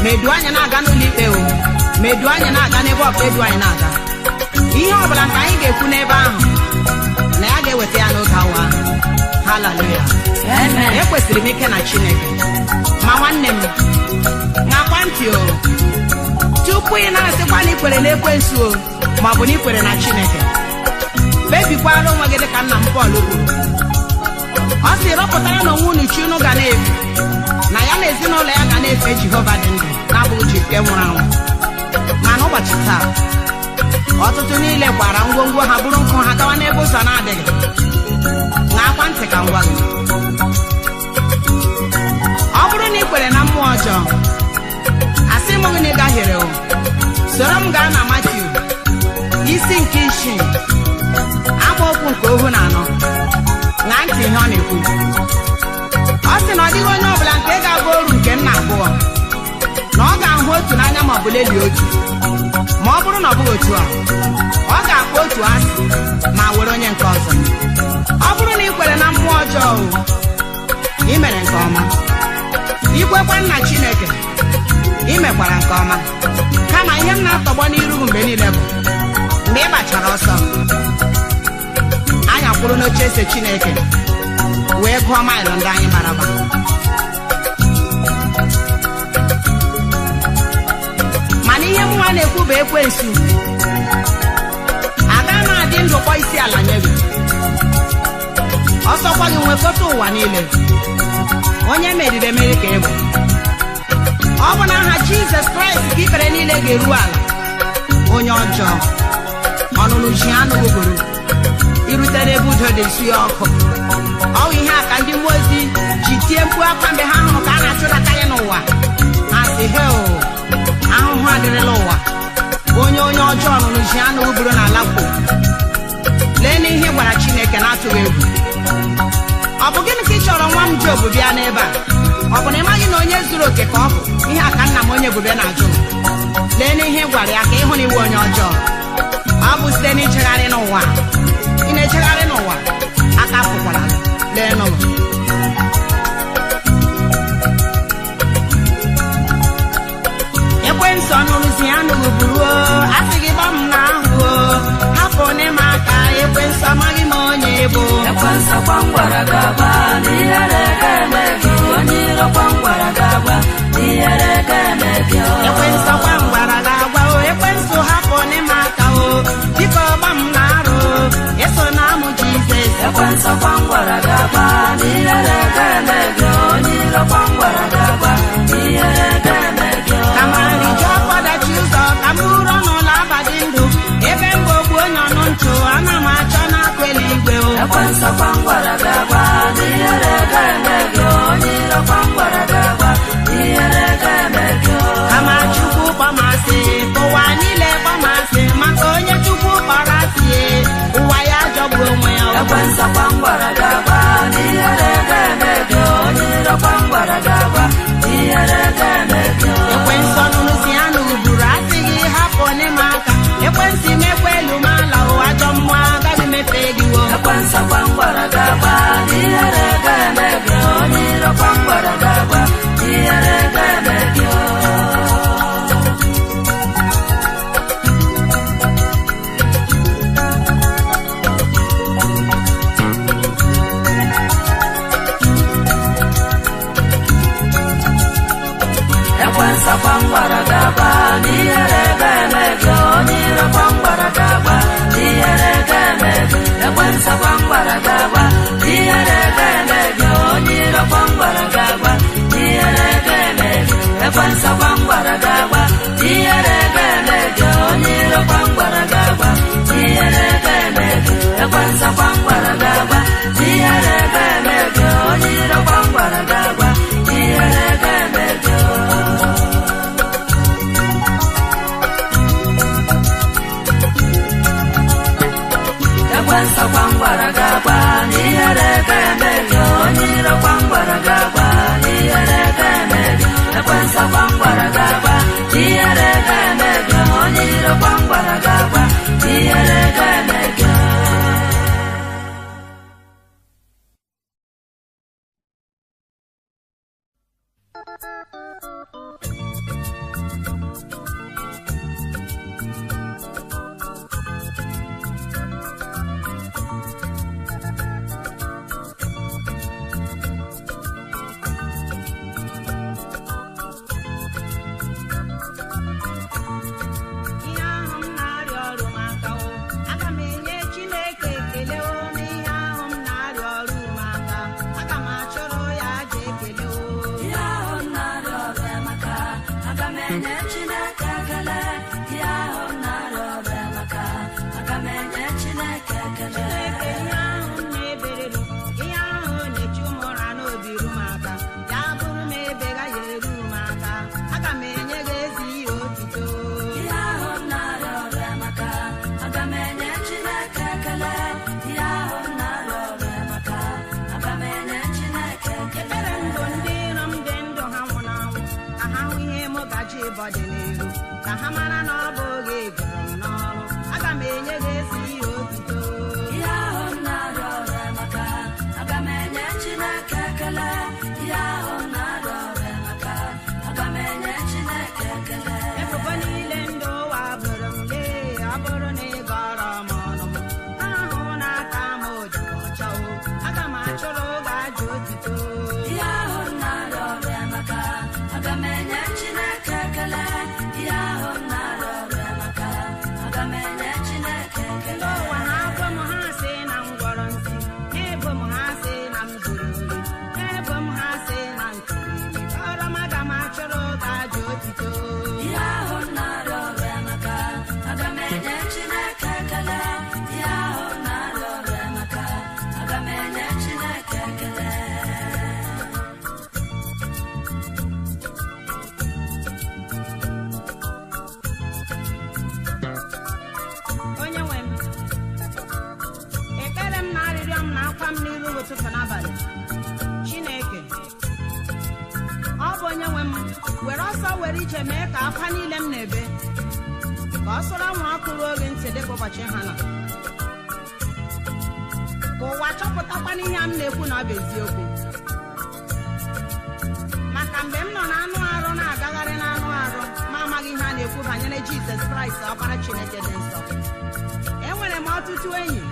[SPEAKER 1] ma edu anyị na-aga n'ụlọ ikpe o, ma edu anyị na-aga n'ebe ọbụla edu anyị na-aga, ihe ọbụla nke anyị ga-ekwu n'ebe ahụ, na ya ga-eweta ya n'oge awa ahụ. Haleluya!
[SPEAKER 2] Amen.
[SPEAKER 1] Ekwesịrị m ike na Chineke. Ma nwanne m, ṅakwa ntị o, tupu ị na-asịkwa na ikwere na ekwensu o, ma ọ bụ na ikwere na Chineke, kpebikwara onwe gị dịka nna m Pọl kwuru. Ọ sị rọpụtara na onwe unu chi unu ga na-efe, na ya na ezinụlọ ya ga na-efe Jehova dị ndụ, na-abụghị chi nke nwụrụ anwụ. Mana ụbọchị taa, ọtụtụ niile kwara ngwongwo ha, bụrụ nkụ ha gawa n'ebe ụzọ na-adịghị. Ṅaakwa ntị ka m gwa gị, ọ bụrụ na ị kwere na mmụọ ọjọọ, asị m gị na ị gahiere o. Soro m gaa na Matiu isi nke 6, amaokwu nke 14. bụ lelie otu. Ma ọ bụrụ na ọ bụghị otu a, ọ ga-akpọ otu asị ma were onye nke ọzọ. Ọ bụrụ na ị kwere na mmụọ ọjọọ o, ị mere nke ọma. Ikwekwa nna Chineke, ị mekwara nke ọma. Kama ihe m na-atọgbọ n'iru gị mgbe niile bụ mgbe ị gbachara ọsọ, anyị akwụrụ n'oche eze Chineke wee gụọ maịlụ ndị anyị gbara agba. Mana ihe mụnwa na-ekwu bụ ekwensu agaghị m adị ndụ kpọ isi ala nye gị. Ọsọkwa gị nwekọta ụwa niile, onye meriri emeri ka ị bụ. Ọ bụ n'aha Jizọs Kraịst ka ikpere niile ga-eru ala. Onye ọjọọ ọnụnụ ji anụ ugoro irutere ebe udo dị nsu ya ọkụ. Ọ bụ ihe a ka ndị mmụọ ozi ji tie mkpu akwa mgbe ha hụrụ ka a na-achụdata ya n'ụwa. Ha sị, heo, ahụhụ adịrịla ụwa, onye onye ọjọọ nụrụ ji anụ ugboro n'ala kwo. Lee n'ihe gwara Chineke na-atụghị egwu. Ọ bụ gịnị ka ị chọrọ nwa m Job bịa n'ebe a? Ọ bụ na ị maghị na onye zuru oke ka ọ bụ? Ihe a ka nna m onye ebube na-ajụ m. Lee n'ihe gwara ya ka ịhụ na iwe onye ọjọọ. Ọ bụ site n'ichegharị n'ụwa. Ị na-echegharị n'ụwa, aka pụkwara. Lee n'ụlọ. Ekwensu ọnụrụzi anụrụ buruo, asị gị gba m n'ahụ o, hapụ n'ịma aka. Ekwensu amaghị m onye bụ.
[SPEAKER 2] Ekwensu kwangwara gaba n'ihere ga-eme gị, onye iro kwangwara gaba n'ihere ga-eme gị.
[SPEAKER 1] Ekwensu kwangwara ga-agwa o, ekwensu hapụ n'ịma aka o, biko gba m n'arụ, eso na amụ Jizọs.
[SPEAKER 2] Ekwensu kwangwara gaba n'ihere ga-eme gị, onye iro kwangwara gaba n'ihere ga-eme gị.
[SPEAKER 1] Kama riju ọkpọdachi ụzọ ka m bụrụ ọnụ abadị ndụ, ebe m bụ ogbu onye ọnụ ntụ, ana m achọ n'akụ eluigwe o.
[SPEAKER 2] Ekwensu kwangwara gaba n'ihere ga-eme gị, onye iro kwangwara gaba n'ihere ga-eme gị.
[SPEAKER 1] Kama Chukwu kpọmasị, ụwa niile kpọmasị, maka onye Chukwu kpọrọ asị, ụwa ya jọgbu onwe ya o.
[SPEAKER 2] Ekwensu kwangwara gaba n'ihere ga-eme gị, onye iro kwangwara gaba n'ihere ga-eme gị.
[SPEAKER 1] Ekwensu ọnụnụ si anụ buru asị gị hapụ n'ịma aka. Ekwensu mekwa elu ma ala o, ajọ mmụọ agaghị mefe gị o.
[SPEAKER 2] Ekwensu kwangwara gaba n'ihere ga-eme gị, onye iro kwangwara gaba n'ihere ga-eme gị. Ekwensu kwangwara gaba n'ihere ga-eme gị, onye iro kwangwara gaba n'ihere ga-eme gị. Ekwensu kwangwara gaba n'ihere ga-eme gị, onye iro kwangwara gaba n'ihere ga-eme gị. Ekwensu kwangwara gaba n'ihere ga-eme gị, onye iro kwangwara gaba n'ihere ga-eme gị. Ekwensu kwangwara gaba n'ihere ga-eme gị, onye iro kwangwara gaba n'ihere ga-eme gị. Ekwensu kwangwara gaba n'ihere ga-eme gị, onye iro kwangwara gaba n'ihere ga-eme gị. Ekwensu kwangwara gaba n'ihere ga-eme gị, onye iro kwangwara gaba n'ihere ga-eme gị.
[SPEAKER 1] Ihe ahụ m na-arịọ ọrụ maka o, aga m enye Chineke ekele o. N'ihe ahụ m na-arịọ ọrụ maka, aga m achọrọ ya aja ekele o.
[SPEAKER 2] Ihe ahụ m na-arịọ ọrụ amaka, aga m enye Chineke ekele. Ihe ahụ m na-arịọ ọrụ amaka, aga m enye Chineke ekele.
[SPEAKER 1] Chineke, ihe ahụ m na-eberelu, ihe ahụ na-echu m ụra n'obi ru m aka, ya bụrụ m ebe gaghị eru m aka, aga m enye gị ezi ihe otito.
[SPEAKER 2] Ihe ahụ m na-arịọ ọrụ amaka, aga m enye Chineke ekele. Ihe ahụ m na-arịọ ọrụ amaka, aga m enye Chineke ekele.
[SPEAKER 1] Ekpere ndụ ndị iro m dị ndụ ha nwụrụ anwụ, ka ha hụ ihe mụ gaji ịbọdị n'ihu. gị ụtụtụ n'abalị. Chineke, ọ bụ onye nwe m, were ọsọ were ije mee ka akwa niile m na-ebe ka ọ sụrụ anwụrụ ọkụ ruo gị ntị dịka ụbọchị ha nọ, ka ụwa chọpụtakwana ihe a m na-ekwu na ọ bụ eziokwu. Maka mgbe m nọ na anụ arụ na-agagharị n'anụ arụ ma amaghị ihe a na-ekwu banyere Jizọs Kraịst, ọkpara Chineke dị nsọ, enwere m ọtụtụ enyi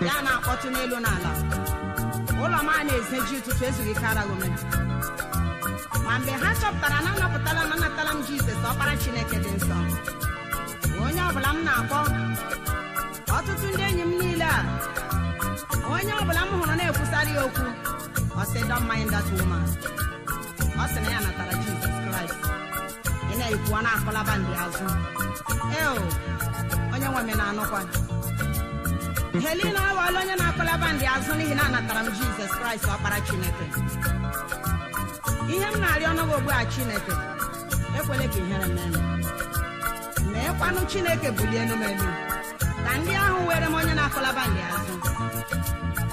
[SPEAKER 1] ya na-akpọtụ n'elu n'ala ụlọ m a na-ezeji ụtụtụ ezughị ike araghị m. Ma mgbe ha chọpụtara na anapụtala m anatala m Jizọs ọkpara Chineke dị nsọ, onye ọbụla m na-akpọ, ọtụtụ ndị enyi m niile a, onye ọbụla m hụrụ na-ekwusara ya okwu, ọ sị, "Don't mind that woman." Ọ sị na ya natara Jizọs Kraịst. Ị na-ekwu, ọ na-akọlaba ndị azụ. Eo, onye nwe m na-anụkwa. Helena aghọọla onye na-akọlaba ndị azụ n'ihi na anatara m Jizọs Kraịst ọkpara Chineke. Ihe m na-arịọ ọnụgụ ugbu a, Chineke, ekwele ka ihere mee m. Meekwanụ, Chineke, bulie elu m elu, ka ndị ahụ were m onye na-akọlaba ndị azụ,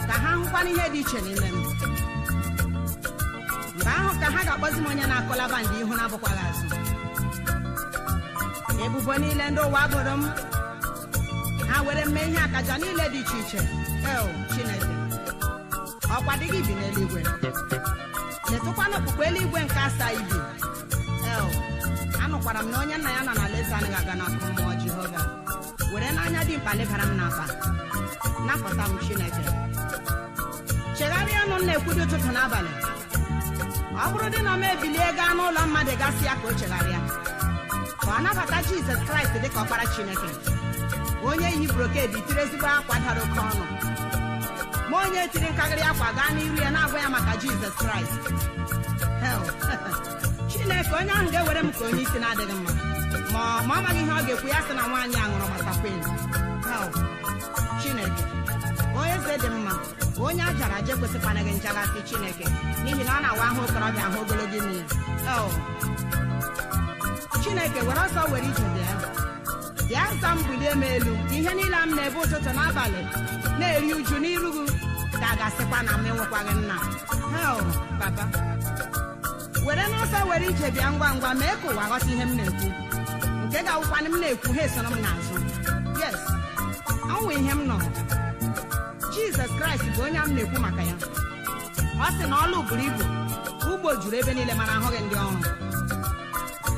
[SPEAKER 1] ka ha hụkwana ihe dị iche n'ime m. Mgbe ahụ ka ha ga-akpọzi m onye na-akọlaba ndị ihu na-abụkwaghị azụ. Ebubo niile ndị ụwa bụrụ m, ha were mme ihe akaja niile dị iche iche. Eo, Chineke, ọkwa dị gị bi n'eluigwe, letụkwana okpukpe eluigwe nke asaa ibi. Eo, anụkwara m na onye nna ya nọ n'alaeze anaghị aga n'ọkụ mmụọ. Jehova, were n'anya dị mkpa lebara m n'akpa, napụta m. Chineke, chegharịa nụ m na-ekwudi ụtụtụ n'abalị. Ọ bụrụ dị na m ebilie gaa n'ụlọ mmadụ gasị ya ka o chegharịa, ka ọ nabata Jizọs Kraịst dịka ọkpara Chineke, onye yi brocade tiri ezigbo akwa dara oke ọnụ, ma onye tiri nkaghịrị akwa gaa n'iru ya na-agwa ya maka Jizọs Kraịst, hell, Chineke, onye ahụ ga-ewere m ka onye isi na-adịghị mma. Ma ọ maghị ihe ọ ga-ekwu, ya sị na nwaanyị a ṅụrụ matakwin. Hell, Chineke, onye eze dị mma, onye a jara aja ekwesịkwana gị njagasị, Chineke, n'ihi na ọ na-awa ahụ okorobịa ahụ ogologo imi ya. Hell, Chineke, were ọsọ were ije bịa, bịa za m, bulie m elu. Ihe niile m na-ebe ụtụtụ n'abalị na-eri uju n'iru gị, ka a ga-asịkwa na m enwekwaghị nna. Hell, papa, were n'ọsọ were ije bịa ngwa ngwa, mee ka ụwa ghọta ihe m na-ekwu, nke ga-awụkwanụ m na-ekwu ha esoro m n'azụ. Yes, ọnwụ ihe m nọ. Jizọs Kraịst bụ onye m na-ekwu maka ya. Ọ sị na ọlụ buru ibu, ugbo juru ebe niile, mana ahụghị ndị ọrụ.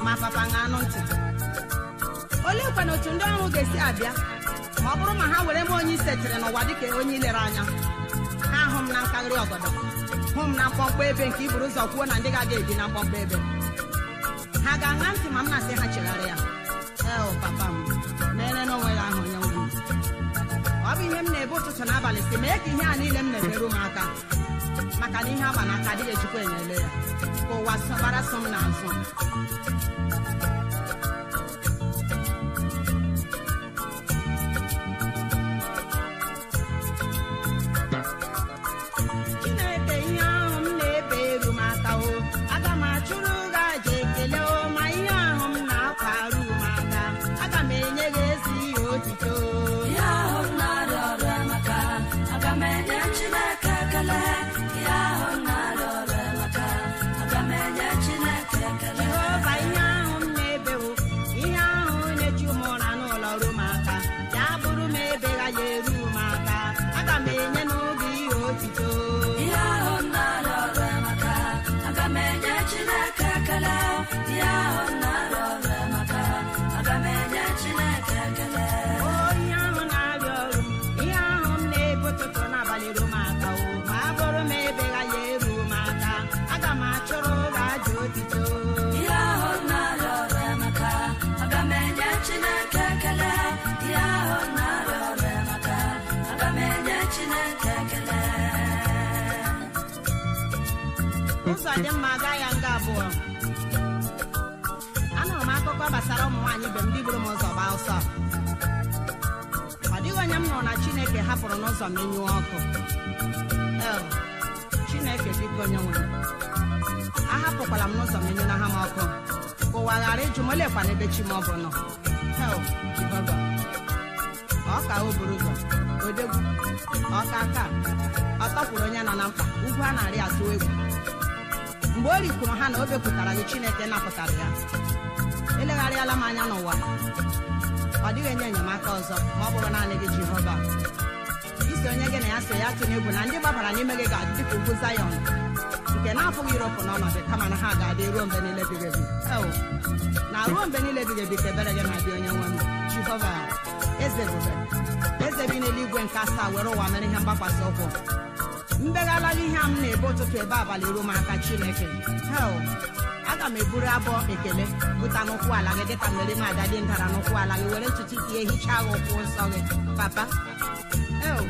[SPEAKER 1] Ma papa, ṅaa anụ ntị. Olee kwana otu ndị ọrụ ga-esi abịa ma ọ bụrụ ma ha were m onye isetịrị n'ụwa dịka onye ilere anya? Ha hụ m na nkaghịrị ọgọdọ, hụ m na mkpọmkpọ ebe nke iburu ụzọ kwuo na ndị ga-aga ebi na mkpọmkpọ ebe. Ha ga-aṅa ntị ma m na-asị ha chegharịa? Eo, papa m, mere n'onwe ya ahụ, onye nwe m. Ọ bụ ihe m na-ebe ụtụtụ n'abalị, si mee ka ihe a niile m na-emerụ m aka, maka na ihe agba n'aka adịghị ejikwa enyele ya, ka ụwa gbara so m n'azụ. Chineke, ihe ahụ m na-ebe eru m aka o, aga m achụrụ gị aja ekele o. Ma ihe ahụ m na-akwarụ m aka, aga m enye gị ezi ihe otito.
[SPEAKER 2] Ihe ahụ m na-arịọ ọrụ maka, aga m enye Chineke ekele. Ihe ahụ m na-arịọ ọrụ maka, aga m enye Chineke ekele.
[SPEAKER 1] Jehova, ihe ahụ m na-ebe o, ihe ahụ na-echu m ụra n'ụlọ ru m aka, ya bụrụ m ebe ga ya eru m aka, aga m enye n'oge ihe otito.
[SPEAKER 2] Ihe ahụ m na-arịọ ọrụ maka, aga m enye Chineke ekele. Ihe ahụ m na-arịọ ọrụ maka, aga m enye Chineke ekele.
[SPEAKER 1] O, ihe ahụ na-arịa ọrụ m, ihe ahụ m na-ebu ụtụtụ n'abalị ru m aka o, ma bụrụ m ebe ga ya eru m aka, aga m achụrụ gị aja otito.
[SPEAKER 2] Ihe ahụ m na-arịọ ọrụ maka, aga m enye Chineke ekele. Ihe ahụ m na-arịọ ọrụ maka, aga m enye Chineke ekele.
[SPEAKER 1] Ụzọ dị mma gaa ya nga abụọ. Anụrụ m akụkọ gbasara ụmụ nwaanyị ibe m ndị buru m ụzọ gbaa ọsọ. Ọ dịghị onye m nụrụ na Chineke hapụrụ n'ụzọ menyụọ ọkụ. El, Chineke, biko, onye nwe m, ahapụkwala m n'ụzọ menyụna ha m ọkụ, ka ụwa ghara ịjụ m olekwana ebe chi m ọ bụ nọ. Hel, Jehova, ọ ka o buru ụzọ. Odegwu ọka aka ọ tọpụrụ onye nọ na mkpa ugwu a na-arị atụ egwu. Mgbe o rikwuru ha na o bepụtara gị, Chineke napụtara ya. Elegharịala m anya n'ụwa, ọ dịghị enye enyemaka ọzọ ma ọ bụrụ naanị gị, Jehova. Iso onye gị na ya so ya tụnye egwu na ndị gbabara n'ime gị ga-adị dịka ugwu Zayọn nke na-apụghị iropụ n'ọnọdụ, kama na ha ga-adị ruo mgbe niile ebighị ebi. Eo, na ruo mgbe niile ebighị ebi ka ebere gị na-adị, onye nwe m Jehova. Eze ebube, eze bi n'eluigwe nke asaa were ụwa mere ihe mgbakwasị ụkwụ. Mbeghala ihe a m na-ebe ụtụtụ ebe abalị ruo m aka, Chineke. Hel, aga m eburu abụọ ekele buta n'ụkwụ ala gị dịka mmeri m ada dị ndara n'ụkwụ ala gị, were ntutu isi ehichaa gị ụkwụ nsọ gị, papa. Eo,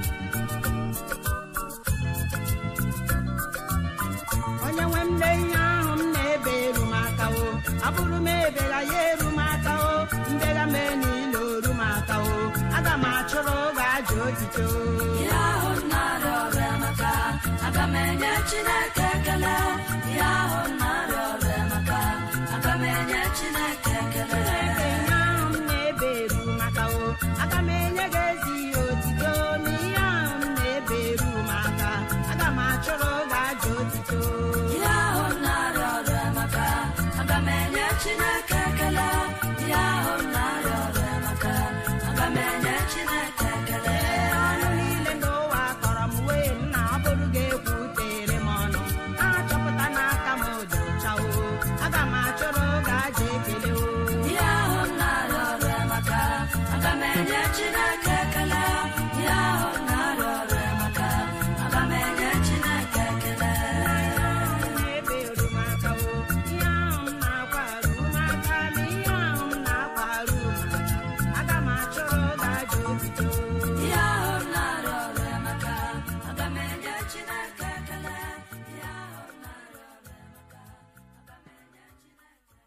[SPEAKER 1] onye nwe m, lee ihe ahụ m na-ebe eru m aka o. Abụrụ m ebegha ya eru m aka o, mbegha m niile oru m aka o. Aga m achụrụ oge aja otito.
[SPEAKER 2] Ihe ahụ m na-arịọ ọrụ emeka, aga m enye Chineke ekele. Ihe ahụ m na-arịọ ọrụ emeka, aga m enye Chineke ekele.
[SPEAKER 1] Chineke, ihe ahụ m na-ebe eru m aka o, aga m enye gị ezi ihe otito. Na ihe ahụ m na-ebe eru m aka, aga m achụrụ oge aja otito.
[SPEAKER 2] Ihe ahụ m na-arịọ ọrụ emeka, aga m enye Chineke ekele. Ihe ahụ m na-arịọ ọrụ emeka, aga m enye Chineke ekele.
[SPEAKER 1] Ọnụ niile n'ụwa kọrọ m wee nna, ọ bụrụ gị ekwutere m ọnụ achọpụta n'aka m dị ọcha o, aga m achụrụ oge aja ekele o.
[SPEAKER 2] Ihe ahụ m na-arịọ ọrụ emeka, aga m enye Chineke ekele. Ihe ahụ m na-arịọ ọrụ emeka, aga m enye Chineke ekele.
[SPEAKER 1] Na-ebe eru m aka o, ihe ahụ m na-akwa arụ m aka, ma ihe ahụ m na-akwa arụ m aka, aga m achụrụ oge aja otito.
[SPEAKER 2] Ihe ahụ m na-arịọ ọrụ emeka, aga m enye Chineke ekele. Ihe ahụ m na-arịọ ọrụ emeka, aga m enye Chineke.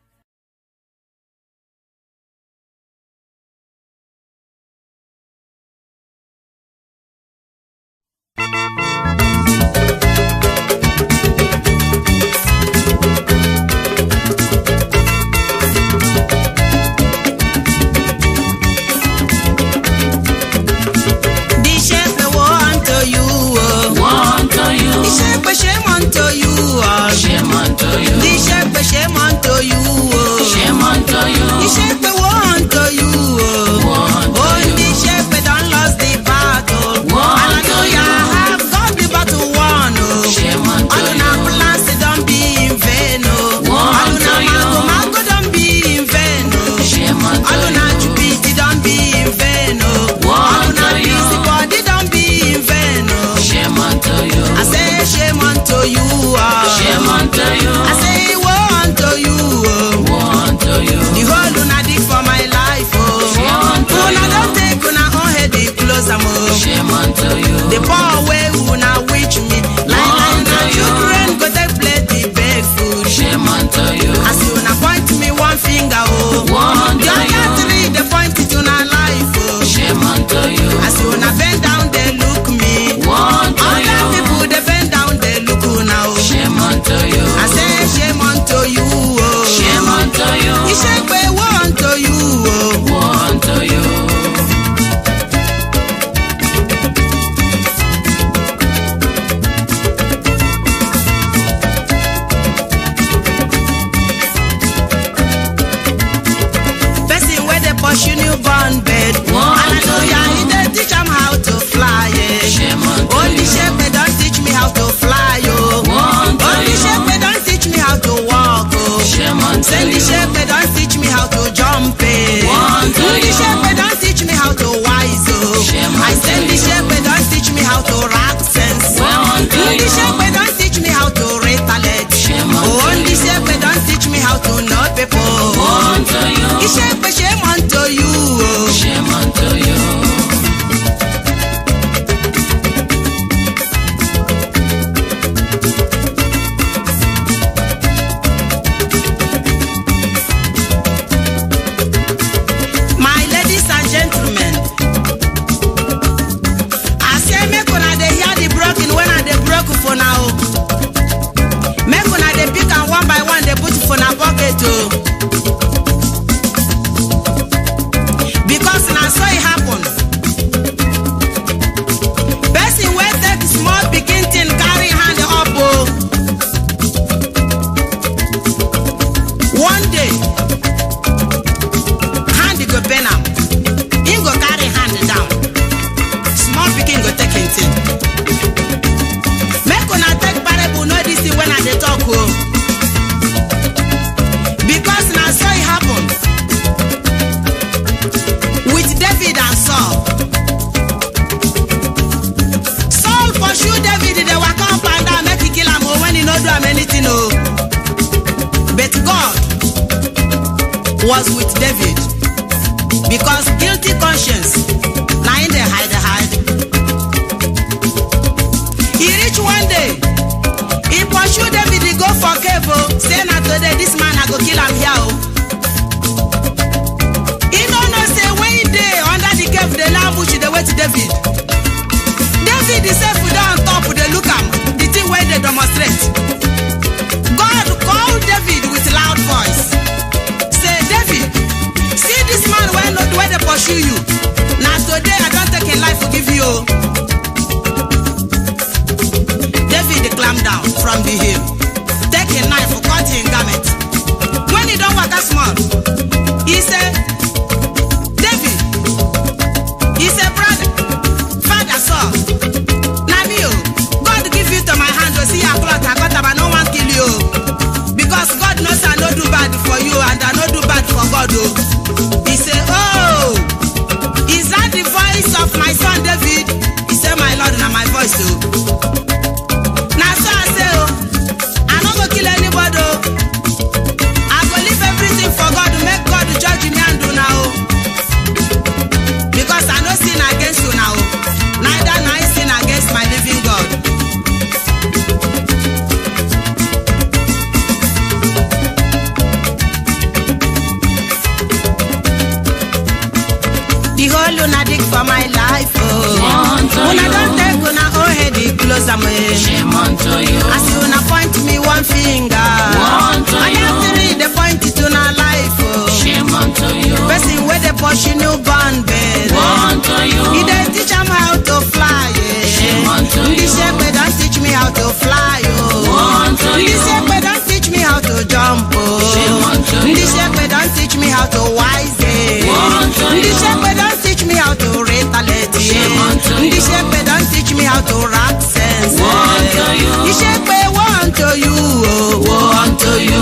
[SPEAKER 1] The shepherd woe unto you, oh.
[SPEAKER 3] Woe unto you.
[SPEAKER 1] The shepherd shame unto you, oh.
[SPEAKER 3] Shame unto you.
[SPEAKER 1] The shepherd shame unto you, oh.
[SPEAKER 3] Shame unto you.
[SPEAKER 1] The shepherd woe unto you, oh.
[SPEAKER 3] Woe unto
[SPEAKER 1] Oh,
[SPEAKER 3] you.
[SPEAKER 1] the shepherd don lost the battle.
[SPEAKER 3] Woe unto
[SPEAKER 1] Hallelujah,
[SPEAKER 3] you.
[SPEAKER 1] have God the battle won, oh.
[SPEAKER 3] Shame unto
[SPEAKER 1] All una
[SPEAKER 3] you.
[SPEAKER 1] plans don be in vain, oh.
[SPEAKER 3] Woe
[SPEAKER 1] All
[SPEAKER 3] unto
[SPEAKER 1] una
[SPEAKER 3] you.
[SPEAKER 1] mago mago don be in vain, oh.
[SPEAKER 3] Shame unto
[SPEAKER 1] All una
[SPEAKER 3] you.
[SPEAKER 1] jupiti don be in vain, oh.
[SPEAKER 3] Woe
[SPEAKER 1] All una
[SPEAKER 3] unto you.
[SPEAKER 1] busybody don be in vain, oh.
[SPEAKER 3] Shame unto you.
[SPEAKER 1] I say shame unto you, oh.
[SPEAKER 3] Shame unto you.
[SPEAKER 1] I say woe unto you, oh.
[SPEAKER 3] Woe unto you.
[SPEAKER 1] The whole una dig for my life, oh.
[SPEAKER 3] Shame unto
[SPEAKER 1] Una
[SPEAKER 3] you.
[SPEAKER 1] don take una own head, dey close am, oh.
[SPEAKER 3] Shame unto you.
[SPEAKER 1] The poor wey una witch me, like
[SPEAKER 3] Woe
[SPEAKER 1] like na
[SPEAKER 3] unto you.
[SPEAKER 1] children go take play the beg food.
[SPEAKER 3] Shame unto you.
[SPEAKER 1] As una point me one finger, oh.
[SPEAKER 3] Woe
[SPEAKER 1] The
[SPEAKER 3] unto
[SPEAKER 1] other
[SPEAKER 3] you.
[SPEAKER 1] three dey point it una life, oh.
[SPEAKER 3] Shame unto you.
[SPEAKER 1] As una bend down, dey look me.
[SPEAKER 3] Woe unto
[SPEAKER 1] Other
[SPEAKER 3] you.
[SPEAKER 1] people dey bend down, dey look una, oh.
[SPEAKER 3] Shame unto you.
[SPEAKER 1] I say shame unto you, oh.
[SPEAKER 3] Shame unto you.
[SPEAKER 1] Iṣẹ́ pé woe unto you, oh.
[SPEAKER 3] Woe unto you.
[SPEAKER 1] Person wey dey pursue newborn bird.
[SPEAKER 3] Woe unto
[SPEAKER 1] Hallelujah,
[SPEAKER 3] you.
[SPEAKER 1] he dey teach am how to fly. Eh.
[SPEAKER 3] Shame unto
[SPEAKER 1] Only
[SPEAKER 3] you.
[SPEAKER 1] shepherd don teach me how to fly, oh.
[SPEAKER 3] Woe unto
[SPEAKER 1] Only
[SPEAKER 3] you.
[SPEAKER 1] shepherd don teach me how to walk, oh.
[SPEAKER 3] Shame unto
[SPEAKER 1] Send the
[SPEAKER 3] you.
[SPEAKER 1] shepherd don teach me how to jump, eh.
[SPEAKER 3] Woe unto
[SPEAKER 1] The
[SPEAKER 3] you.
[SPEAKER 1] shepherd don teach me how to wise, oh.
[SPEAKER 3] Shame
[SPEAKER 1] I
[SPEAKER 3] unto
[SPEAKER 1] send the
[SPEAKER 3] you.
[SPEAKER 1] shepherd don teach me how to rock sense.
[SPEAKER 3] Woe unto
[SPEAKER 1] The
[SPEAKER 3] you.
[SPEAKER 1] shepherd don teach me how to retaliate.
[SPEAKER 3] Shame unto
[SPEAKER 1] Oh, the
[SPEAKER 3] you.
[SPEAKER 1] shepherd don teach me how to know people.
[SPEAKER 3] Woe unto you.
[SPEAKER 1] The shepherd shame unto you, oh.
[SPEAKER 3] Shame unto you.
[SPEAKER 1] Because guilty conscience na im dey hide hide. E reach one day, e pursue David go for cave o, say na today this man I go kill am here o. E no know say when e dey under the cave dey lay ambush dey wait David. David sef dey on top dey look am, the thing wey dey demonstrate. God call David with loud voice. Say, "David, see this man wey no wey dey pursue you. Na today I don take him life give you o." David climb down from the hill, take him knife, cut him garment. When he don waka small, he say, "David," he say, "Brother, father Saul, na me o. God give you to my hand o. See your cloth, I cut am, I no wan kill you o. Because God knows I no do bad for you and I no do bad for God o." He say, "Oh, is that the voice of my son David?" He say, "My Lord, na my voice o. Na so I say o, I no go kill anybody o. I go leave everything for God, make God judge me and una o. Because I no sin against una o, neither na I sin against my living God." The whole una dig for my life oh.
[SPEAKER 3] Unto
[SPEAKER 1] Una
[SPEAKER 3] you.
[SPEAKER 1] don take una own head dey close am eh.
[SPEAKER 3] Shame unto you.
[SPEAKER 1] As una point me one finger,
[SPEAKER 3] Unto
[SPEAKER 1] other
[SPEAKER 3] you.
[SPEAKER 1] three dey point to una life oh.
[SPEAKER 3] Shame unto you.
[SPEAKER 1] Person wey dey pursue newborn babe,
[SPEAKER 3] Unto you.
[SPEAKER 1] e dey teach am how to fly eh.
[SPEAKER 3] Shame unto
[SPEAKER 1] Ndị
[SPEAKER 3] you.
[SPEAKER 1] sekpe don teach me how to fly oh.
[SPEAKER 3] Unto
[SPEAKER 1] Ndị
[SPEAKER 3] you.
[SPEAKER 1] sekpe don teach me how to jump oh.
[SPEAKER 3] Shame unto
[SPEAKER 1] Ndị
[SPEAKER 3] you.
[SPEAKER 1] sekpe don teach me how to wise eh.
[SPEAKER 3] Unto
[SPEAKER 1] Ndị
[SPEAKER 3] you.
[SPEAKER 1] sekpe don teach me how to retaliate eh.
[SPEAKER 3] Shame unto
[SPEAKER 1] Ndị
[SPEAKER 3] you.
[SPEAKER 1] sekpe don teach me how to rap sense eh.
[SPEAKER 3] Unto you.
[SPEAKER 1] Isekpe, woe unto you oh, woe unto you.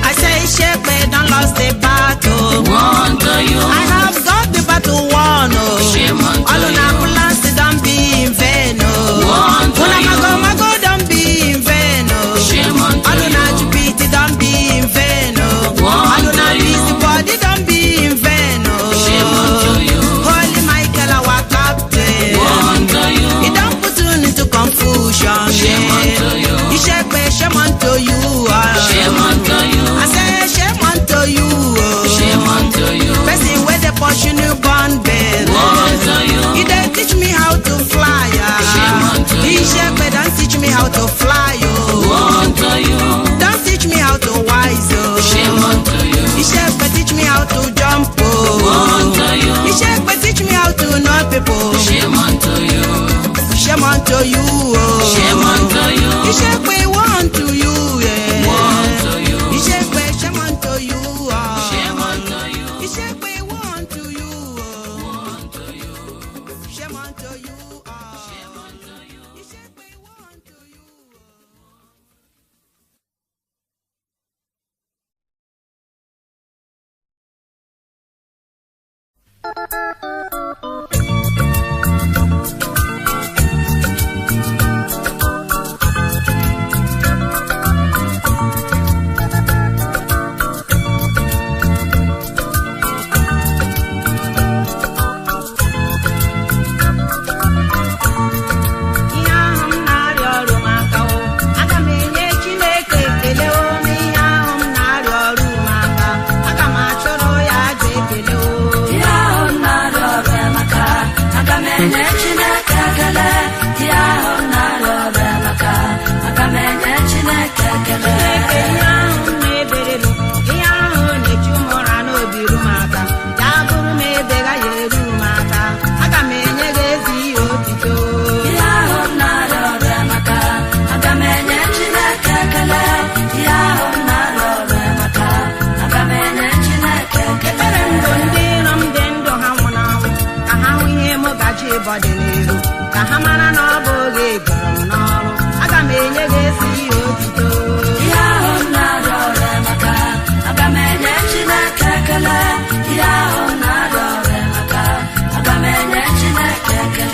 [SPEAKER 1] I say Isekpe don lost the battle.
[SPEAKER 3] Unto you.
[SPEAKER 1] I have got the battle won oh.
[SPEAKER 3] Shame unto
[SPEAKER 1] All una
[SPEAKER 3] you.
[SPEAKER 1] plans don be in vain oh.
[SPEAKER 3] Unto
[SPEAKER 1] Una
[SPEAKER 3] you.
[SPEAKER 1] mago mago don be in vain oh.
[SPEAKER 3] Shame unto
[SPEAKER 1] All una
[SPEAKER 3] you.
[SPEAKER 1] jupiti don be in vain oh. All
[SPEAKER 3] Unto
[SPEAKER 1] una
[SPEAKER 3] you.
[SPEAKER 1] busy body don be in vain oh.
[SPEAKER 3] Shame unto you.
[SPEAKER 1] Holy Michael our captain,
[SPEAKER 3] Unto you.
[SPEAKER 1] he don put you into confusion.
[SPEAKER 3] Shame unto you.
[SPEAKER 1] Isekpe, shame unto you oh.
[SPEAKER 3] Shame unto you.
[SPEAKER 1] I say shame unto you oh.
[SPEAKER 3] Shame unto you.
[SPEAKER 1] Person wey dey pursue newborn babe,
[SPEAKER 3] Unto you.
[SPEAKER 1] he dey teach me how to fly ah.
[SPEAKER 3] Shame unto you.
[SPEAKER 1] Isekpe don teach me how to fly oh.
[SPEAKER 3] Unto you.
[SPEAKER 1] Don teach me how to wise oh.
[SPEAKER 3] Shame unto you.
[SPEAKER 1] Isekpe teach me how to jump oh.
[SPEAKER 3] Unto you.
[SPEAKER 1] Isekpe teach me how to know people.
[SPEAKER 3] Shame unto you.
[SPEAKER 1] Shame unto you oh.
[SPEAKER 3] Shame unto you.
[SPEAKER 1] Isekpe, woe unto you yeah.
[SPEAKER 3] Unto you.
[SPEAKER 1] Isekpe, shame unto you oh.
[SPEAKER 3] Shame unto you.
[SPEAKER 1] Isekpe, woe unto you oh.
[SPEAKER 3] Unto you.
[SPEAKER 1] Shame unto you oh.
[SPEAKER 3] Shame unto you.
[SPEAKER 1] Isekpe, woe unto you oh. Ihe ahụ m na-arịọ ọrụ m aka o, aga m enye Chineke ekele o. N'ihe ahụ m na-arịọ ọrụ m aka, aga m achụrụ ya aja ekele o.
[SPEAKER 2] Ihe ahụ m na-arịọ ọrụ amaka, aga m enye Chineke ekele. Ihe ahụ m na-arịọ ọrụ amaka, aga m enye Chineke ekele.
[SPEAKER 1] Chineke, ihe ahụ m na-ebere m, ihe ahụ na-echu m ụra n'obi ru m aka, ya bụrụ m edega ya eru m aka, aga m enye gị ezi ihe otito.
[SPEAKER 2] Ihe ahụ m na-arịọ ọrụ amaka, aga m enye Chineke ekele. Ihe ahụ m na-arịọ ọrụ amaka, aga m enye Chineke ekele.
[SPEAKER 1] Ekpere ndụ ndị iro m dị ndụ ha nwụrụ anwụ, ka ha hụ ihe m gaji ịbọdịnihu, ka ha mara na ọ bụ oge gọrọ m n'ọrụ, aga m enye gị ezi ihe otito.
[SPEAKER 2] Ihe ahụ m na-arịọ ọrụ amaka, aga m enye Chineke ekele. Ihe ahụ m na-arịọ ọrụ amaka, aga m enye Chineke ekele.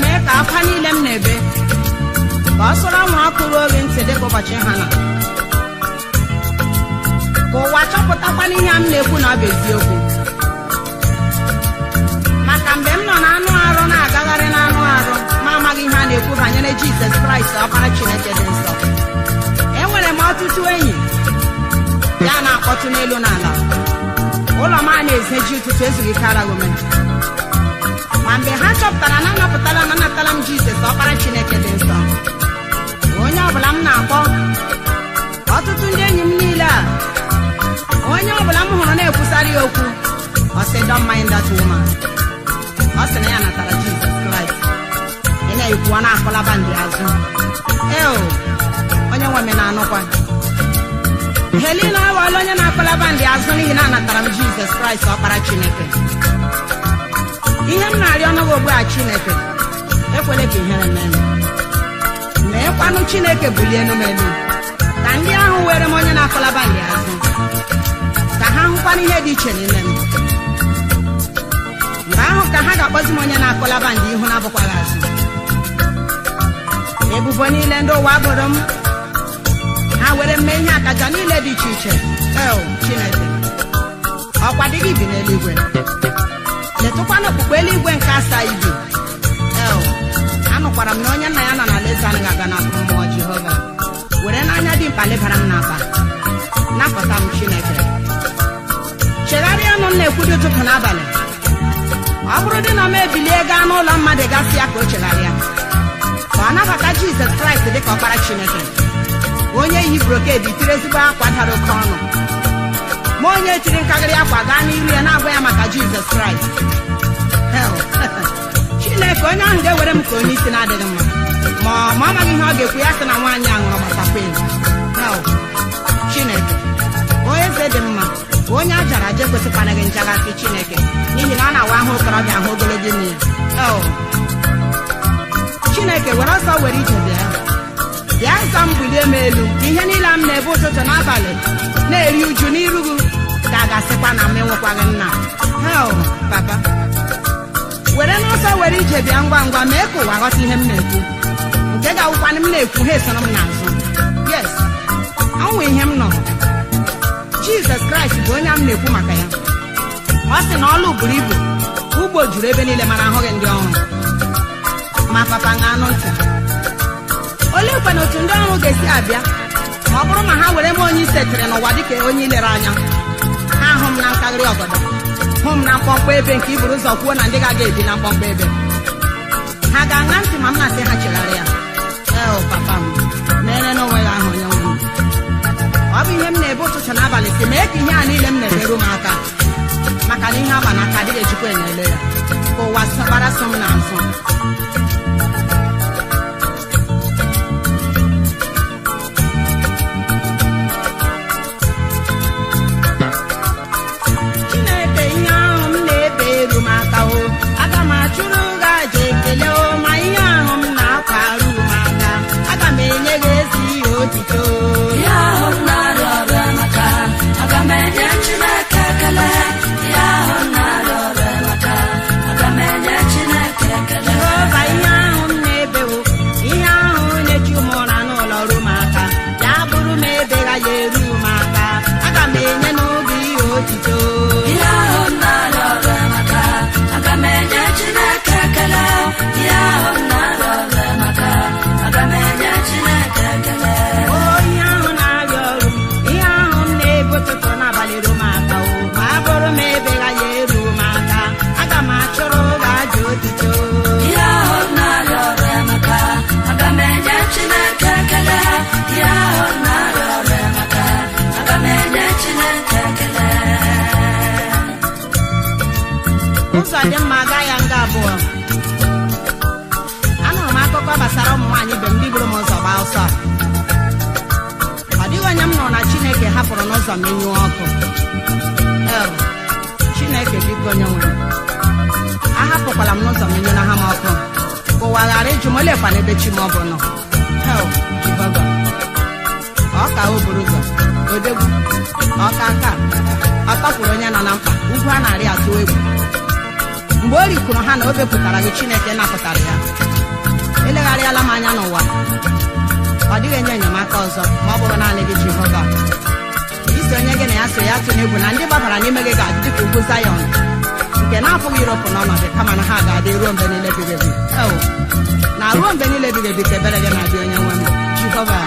[SPEAKER 1] Mee ka akwa niile m na-ebe ka ọ sụrụ anwụrụ ọkụ ruo gị ntị dịka ụbọchị ha na ka ụwa chọpụtakwana ihe a m na-ekwu na ọ bụ eziokwu. Maka mgbe m nọ na anụ arụ na-agagharị n'anụ arụ ma amaghị ihe a na-ekwu banyere Jizọs Kraịst, ọkpara Chineke dị nsọ, enwere m ọtụtụ enyi ya na-akpọtụ n'elu n'ala ụlọ m a na-ezeji ụtụtụ ezughị ike araghị ome. Ma mgbe ha chọpụtara na anapụtala na anatala m Jizọs, ọkpara Chineke dị nsọ, onye ọbụla m na-akpọ, ọtụtụ ndị enyi m niile a, onye ọbụla m hụrụ na-ekwusara ya okwu, ọ sị, "Don't mind that woman." Ọ sị na ya natara Jizọs Kraịst. Ị na-ekwu, ọ na-akọlaba ndị azụ eo. Onye nwe m na-anụkwa Helena aghọọla onye na-akọlaba ndị azụ n'ihi na anatara m Jizọs Kraịst, ọkpara Chineke. Ihe m na-arịọ ọnụgụ ugbu a, Chineke, ekwele ka ihere mee m. Meekwanụ, Chineke, bulie enu m elu, ka ndị ahụ were m onye na-akọlaba ndị azụ, ka ha hụkwana ihe dị iche n'ime m. Mgbe ahụ ka ha ga-akpọzi m onye na-akọlaba ndị ihu na-abụkwaghị azụ. Ebubo niile ndị ụwa bụrụ m, ha were mme ihe akaja niile dị iche iche. Eo, Chineke, ọkwa dịghị bi n'eluigwe, letụkwana okpukpe eluigwe nke asaa ibi. Eo, anụkwara m na onye nna ya nọ n'ala eze anaghị aga n'ọkụ mmụọ. Jehova, were n'anya dị mkpa lebara m n'akpa, napụta m. Chineke, chegharịa ọnụ m na-ekwu dị ụtụtụ n'abalị. Ọ bụrụ dị na m ebilie gaa n'ụlọ mmadụ gasị ya ka o chegharịa, ka ọ nabata Jizọs Kraịst dịka ọkpara Chineke, onye yi brocade tiri ezigbo akwa dara oke ọnụ, ma onye tiri nkagịrị akwa gaa n'iru ya na-agwa ya maka Jizọs Kraịst. Hell, Chineke, onye ahụ ga-ewere m ka onye isi na-adịghị mma, ma ọ maghị ihe ọ ga-ekwu. Ya sị na nwaanyị a ṅụrụ gbatakwin. Hell, Chineke, onye eze dị mma, onye a jara aja ekwesịkwana gị njagasị. Chineke, n'ihi na ọ na-awa ahụ okorobịa ahụ ogologo imi ya. Hell, Chineke, were ọsọ were ije bịa, bịa ịzọ m, bulie m elu. Ihe niile m na-ebe ụtụtụ n'abalị na-eri uju n'iru gị ka a ga-asịkwa na m enwekwaghị nna. Hell, papa, were n'ọsọ were ije bịa ngwa ngwa, mee ka ụwa ghọta ihe m na-ekwu, nke ga-awụkwanụ m na-ekwu ha esoro m n'azụ. Yes, ọnwụ ihe m nọrọ. Jizọs Kraịst bụ onye m na-ekwu maka ya. Ọ sị na ọlụ buru ibu, ugbo juru ebe niile, mana ahụghị ndị ọrụ. Ma papa, ṅaa anụ ntị. Olee kwana otu ndị ọrụ ga-esi abịa ma ọ bụrụ ma ha were m onye isetịrị n'ụwa dịka onye ilere anya? Ha hụ m na nkaghịrị ọgọdọ, hụ m na mkpọmkpọ ebe nke iburu ụzọ kwuo na ndị ga-aga ebi na mkpọmkpọ ebe. Ha ga-aṅa ntị ma m na-asị ha chegharịa? Ee, papa m, mere n'onwe ya ahụ. Onye nwe m, ọ bụ ihe m na-ebe ụtụtụ n'abalị si mee ka ihe a niile m na-emerụ m aka, maka na ihe agba n'aka adịghị ejikwa enyele ya ka ụwa gbara so m n'azụ. Chineke, ihe ahụ m na-ebe eru m aka o, aga m achụrụ gị aja ekele o. Ma ihe ahụ m na-akwa arụ m aka, aga m enye gị ezi ihe otito.
[SPEAKER 2] Ihe ahụ m na-arịọ ọrịa maka, aga m enye Chineke ekele. Ihe ahụ m na-arịọ ọrịa maka, aga m enye Chineke ekele.
[SPEAKER 1] Jehova, ihe ahụ m na-ebewo, ihe ahụ na-echu m ụra n'ụlọ ru m aka, ya bụrụ m ebegha ya eru m aka, aga m enye n'oge ihe otito.
[SPEAKER 2] Ihe ahụ m na-arịọ ọrịa maka, aga m enye Chineke ekele. Ihe ahụ m na-arịọ ọrịa maka, aga m enye Chineke ekele.
[SPEAKER 1] O, ihe ahụ na-arịa ọrụ m, ihe ahụ m na-ebu ụtụtụ n'abalị ru m aka o, ma bụrụ m ebegha ya eru m aka, aga m achụrụ gị aja otito.
[SPEAKER 2] Ihe ahụ m na-arịọ ọrịa maka, aga m enye Chineke ekele. Ihe ahụ m na-arịọ ọrịa maka, aga m enye Chineke ekele.
[SPEAKER 1] Ụzọ dị mma gaa ya nga abụọ. Anụrụ m akụkọ gbasara ụmụ nwaanyị ibe m ndị buru m ụzọ gbaa ọsọ a. Ọ dịghị onye m nụrụ na Chineke hapụrụ n'ụzọ menyụọ ọkụ. El, Chineke, biko, onye nwere, ahapụkwala m n'ụzọ menyụna ha m ọkụ, ka ụwa ghara ịjụ m olekwana ebe chi m ọ bụ nọ. El, Jehova, ọ ka o buru ụzọ odegwu ọka aka ọ tọpụrụ onye nọ na mkpa ugwu a na-arị atụ egwu. Mgbe o rikwuru ha na o bepụtara gị, Chineke napụtara ya. anya n'ụwa, ọ dịghị enye enyemaka ọzọ ma ọ bụrụ naanị gị, Jehova. Iso onye gị na ya so ya tụnye egwu na ndị gbabara n'ime gị ga-adị dịka ugwu Zayọn nke na-apụghị iropụ n'ọnọdụ, kama na ha ga-adị ruo mgbe niile ebighị ebi. Eo, na ruo mgbe niile ebighị ebi ka ebere gị na-adị, onye nwe m Jehova,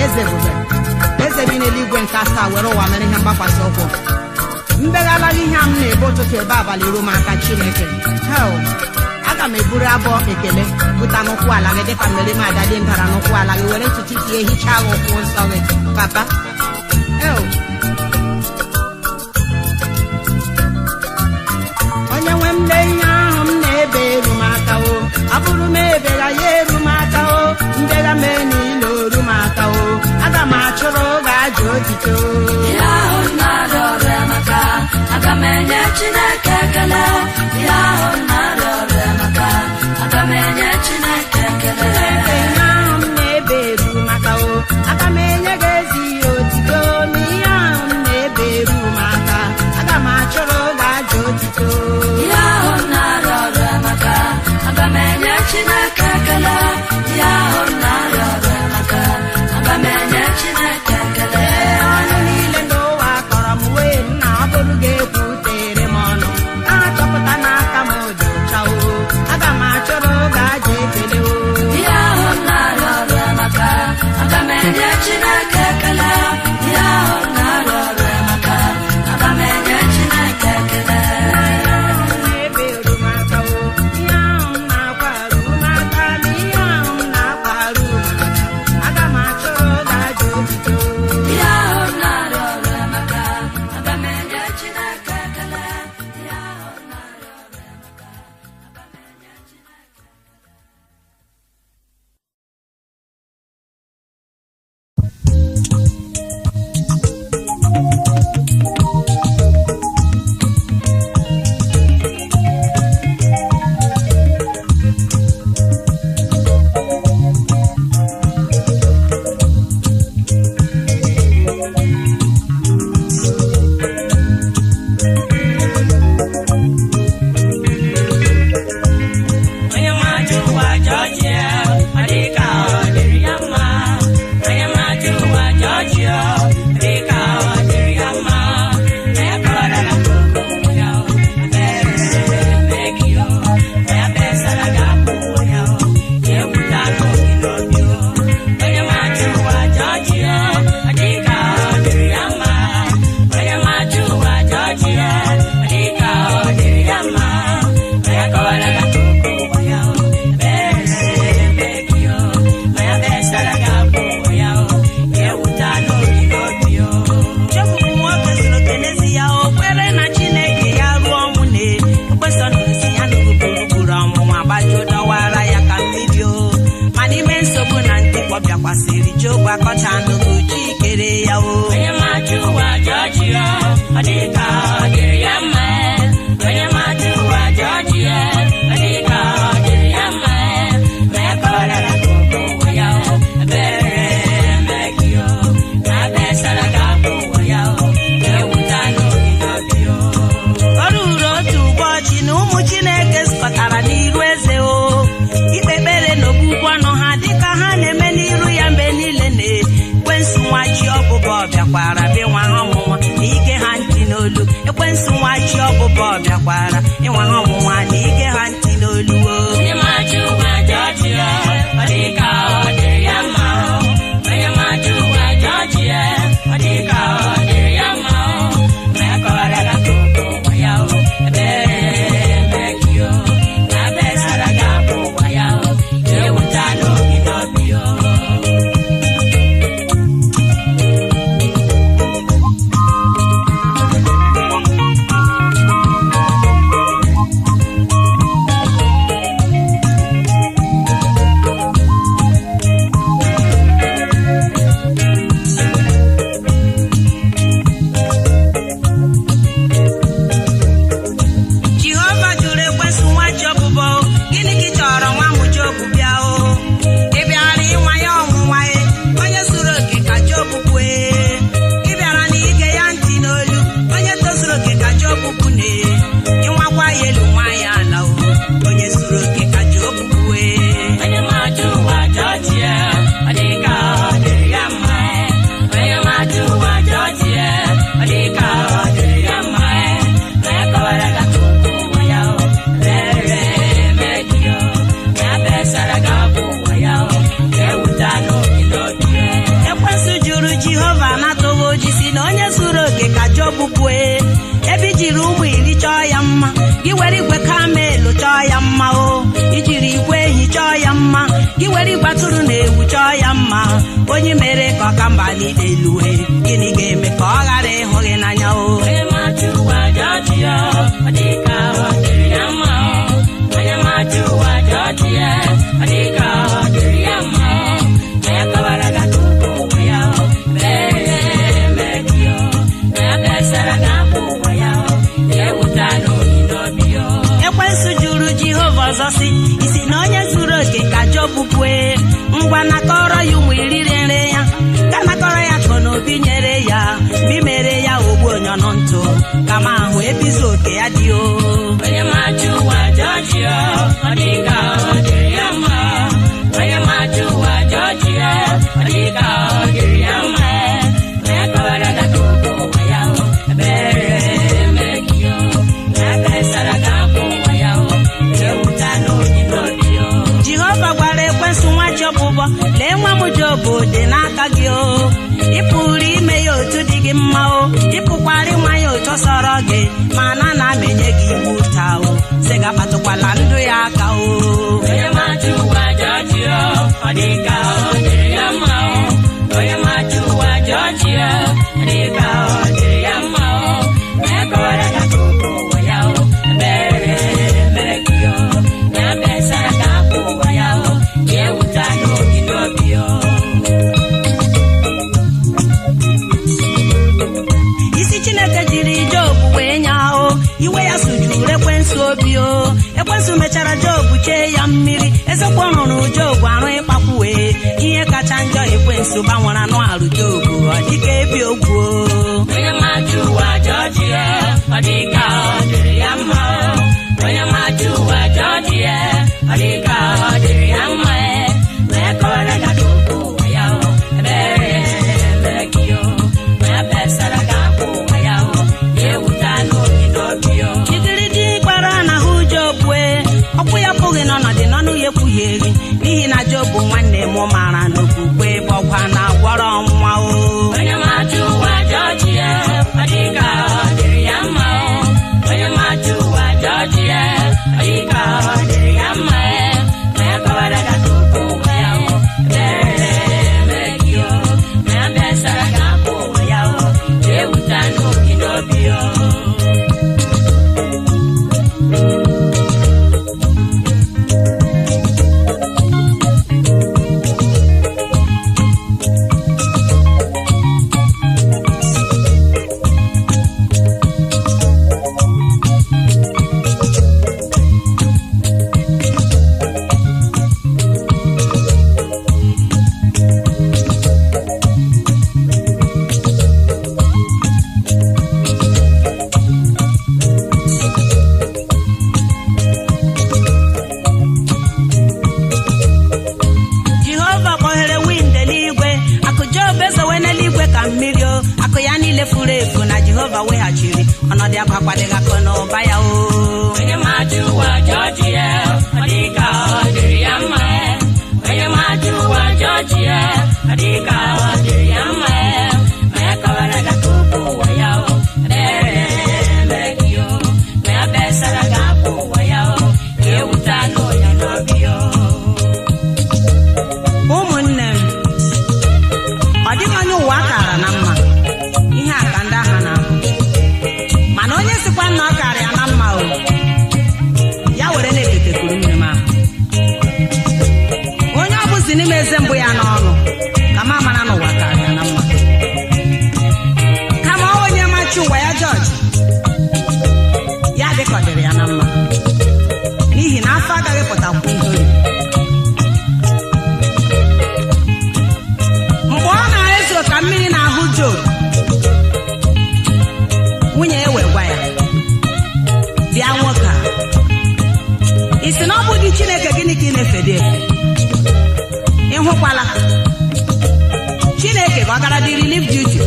[SPEAKER 1] eze ebube, eze bi n'eluigwe nke asaa were ụwa mere ihe mgbakwasị ụkwụ. Mbeghala ihe a m na-ebe ụtụtụ, ebe abalị ruo m aka. Chineke hel, aga m eburu abụọ ekele buta n'ụkwụ ala gị dịka mmeri m ada dị ndara n'ụkwụ ala gị, were ntutu isi ehicha gị ụkwụ nsọ gị, papa el. Onye nwe m, lee ihe ahụ m na-ebe eru m aka o. Abụrụ m ebegha ya eru m aka o, mbegha mee niile oru m aka o, aga m achụrụ gị aja otito.
[SPEAKER 2] Ihe ahụ m na-arịọ ọrịa maka, aga m enye Chineke ekele. Ihe ahụ m na-arịọ ọrịa maka, aga m enye Chineke ekele.
[SPEAKER 1] Chineke, ihe ahụ m na-ebe eru maka o, aga m enye gị ezi ihe otito. Na ihe ahụ m na-ebe eru maka, aga m achụrụ gị aja otito.
[SPEAKER 2] Ihe ahụ m na-arịọ ọrịa maka, aga m enye Chineke ekele. Ihe ahụ m na-arịọ ọrịa maka, aga m enye Chineke ekele.
[SPEAKER 1] Ọnụ niile n'ụwa kọrọ m wee nna, ọ bụrụ gị ekwutere m ọnụ, na-achọpụta n'aka m dị ọcha o, aga m achụrụ gị aja ekele o.
[SPEAKER 2] Ihe ahụ m na-arịọ ọrịa maka, aga m enye Chineke ekele. Ihe ahụ m na-arịọ ọrịa maka, aga m enye Chineke ekele.
[SPEAKER 1] Na-ebe eru m aka o, ihe ahụ m na-akwa arụ m aka, ma ihe ahụ m na-akwa arụ m aka, aga m achụrụ gị aja otito.
[SPEAKER 2] Ihe ahụ m na-arịọ ọrịa maka, aga m enye Chineke ekele. Ihe ahụ m na-arịọ ọrịa maka, aga m enye Chineke.
[SPEAKER 3] Onye mmadụ ụwa jọjịa, ọ dị ka ọ dịrị ya mma. Onye mmadụ ụwa jọjịa, ọ dị ka ọ dịrị ya mma. Onye kọrọ na koko ya o, ebere meki o. Onye besara ga-akwụ ya o, ewuta n'obi n'obi o. Onye mmadụ ụwa jọjịa, ọ dị ka ọ dịrị ya mma. Onye mmadụ ụwa jọjịa, ọ dị ka ọ dịrị ya mma. Onye kọrọ na koko ya o, ebere meki o. Onye besara ga-akwụ ya o, ewuta n'obi n'obi o.
[SPEAKER 4] Job bụ nwoke zuru oke n'ezi ya, o kwere na Chineke ya ruo ọnwụ na ekwesọ n'osi ya n'ugburu ọnwụnwa gbajuo dọwara ya ka mmiri o. Ma n'ime nsogbu na ntikpọ bịakwasịrị Job, akọcha nnukwu chi kere ya o.
[SPEAKER 3] Onye machi ụwa jọji ya, ọ dị ka ọ dịrị ya mma. Onye machi ụwa jọji ya, ọ dị ka ọ dịrị ya mma. Ma ya kọrọ koko ụwa ya o, ebere meki o. Ma besara ga-akwụ ụwa ya o, ewuta n'obi n'obi o.
[SPEAKER 4] O ruru otu ụbọchị na ụmụ Chineke zukọtara n'iru eze o, ikpe ekpere na ogbukwu ọnụ ha dịka ha na-eme n'iru ya mgbe niile. Na ekwensu nwa chi ọbụbọ bịakwara bịa nwa ha ọnwụnwa na ige ha ntị n'olu. Ekwensu nwa chi ọbụbọ bịakwara ịnwa ha ọnwụnwa na ige ha ntị n'olu o.
[SPEAKER 3] Onye machi ụwa jọji ya, ọ dị ka ọ dịrị ya mma. Onye machi ụwa jọji ya, ọ dị ka ọ dịrị ya mma. Ma ya kọwara ga koko ụwa ya o, ebere meki o. Na besara ga-akwụ ụwa ya o, ewuta n'obi n'obi o.
[SPEAKER 1] Onye
[SPEAKER 4] ya mma, gị were igwe atụrụ na ewu chọọ ya mma. Onye mere ka ọ ka mba n'ikpe elue, gịnị ga-eme ka ọ ghara ịhụ gị n'anya o?
[SPEAKER 3] Onye machi ụwa jọji ya, ọ dị ka ọ dịrị ya mma. Onye machi ụwa jọji ya, ọ dị ka ọ dịrị ya mma. Na ya kọwara gị akụkọ ụwa ya, mere mere gị ya. Na ya kpesara gị akwa ụwa ya, ewuta n'obi n'obi ya.
[SPEAKER 4] Ekwensu jụrụ Jehova ọzọ sị, isi na onye zuru oke ka Job kwue. Ngwa nakọrọ ya ụmụ iriri nre ya, ka nakọrọ ya akụ na obi nyere ya, mgbe i mere ya ogbu onye ọnụ ntụ, kama ahụ ebizu oke ya dị o.
[SPEAKER 3] Onye machi ụwa jọji ya, ọ dị ka ọ dịrị ya mma. Onye machi ụwa jọji ya, ọ dị ka ọ dịrị ya mma. Na ya kọwara gị akụkọ ụwa ya, ebere mere gị ya. Na ya kpesara gị akwa ụwa ya, ewuta n'obi n'obi ya.
[SPEAKER 4] Jehova gwara ekwensu nwa Job ụbọ, lee nwa m Job dị n'aka gị o. Ị pụrụ ime ya otu dị gị mma o, ị pụkwara ịnwa ya otu sọrọ gị, mana na m enye gị iwu taa o, sị gị akpatụkwala ndụ ya aka o.
[SPEAKER 3] Onye machi ụwa jọji ya, ọ dị ka ọ dịrị ya mma. Onye machi ụwa jọji ya, ọ dị ka ọ dịrị ya mma. Na ya kọwara gị akụkọ ụwa ya, ebere mere gị ya. Na ya kpesara gị akwa ụwa ya, ya ewuta n'obi n'obi ya.
[SPEAKER 4] Isi Chineke jiri Job wee nyaa o, iwe ya sujuru ekwensu obi o. Ekwensu mechara Job chee ya mmiri, ezekwa rụrụ Job arụ ịkpakwuwe. Ihe kacha njọ, ekwensu gbanwere anụ arụ Job, ọ dịka ebi ogwu o.
[SPEAKER 3] Onye machi ụwa jọji ya, ọ dị ka ọ dịrị ya mma. Onye machi ụwa jọji ya, ọ dị ka ọ dịrị ya mma. Ma ya kọwara gị akụkọ ụwa ya, ebere mere gị ya. Ma ya kpesara gị akwa ụwa ya, ya ewuta n'obi n'obi ya.
[SPEAKER 4] Igirigi gbara n'ahụ Job wee ọkwụ ya pụghị n'ọnọdụ n'ọnụ ya ekwughị eri, n'ihi na Job nwanne m maara n'okwukwe bọkwa na gwọrọ nwa o.
[SPEAKER 3] Onye machi ụwa jọji ya, ọ dị ka ọ dịrị ya mma. Onye machi ụwa jọji ya, ọ dị ka ọ dịrị ya mma. Ma ya kọwara gị akụkọ ụwa ya, ebere mere gị ya. Ma ya kpesara gị akwa ụwa ya, ewuta n'obi n'obi ya.
[SPEAKER 4] Jehova kpọghere windo eluigwe, akụ Job ezowe n'eluigwe ka mmiri o. Akụ ya niile furu efu na Jehova weghachiri ọnọdụ akpakwadịghị akụ na ụba ya o.
[SPEAKER 3] Onye machi ụwa jọji ya, ọ dị ka ọ dịrị ya mma. Onye machi ụwa jọji ya, ọ dị ka ọ dịrị ya mma. Ma ya kọwara gị akụkọ ụwa ya, ebere mere gị ya. Ma ya kpesara gị akwa ụwa ya, ya ewuta n'obi n'obi ya.
[SPEAKER 1] Ụmụnne m, ọ dịghị onye ụwa kara na mma. Ihe a ka ndị agha na-ahụ, mana onye sịkwa na ọ kara ya na mma o, ya were na-ekete kuru nne m ahụ. Onye ọ bụzi n'ime eze mbụ ya n'ọnụ ka ma mara na ụwa kara ya na mma, kama ọ onye machi ụwa ya jọji ya dịka ọ dịrị ya na mma, n'ihi na afọ agaghị pụtakwu ihe oriri. Mgbe ọ na-ezo ka mmiri na-ahụ Job, nwunye ya wee gwa ya, bịa nwoke a, ị sị na ọ bụ gị Chineke, gịnị ka ị na-efedi efe? Ịhụkwala Chineke ka ọ gara dị relief duty,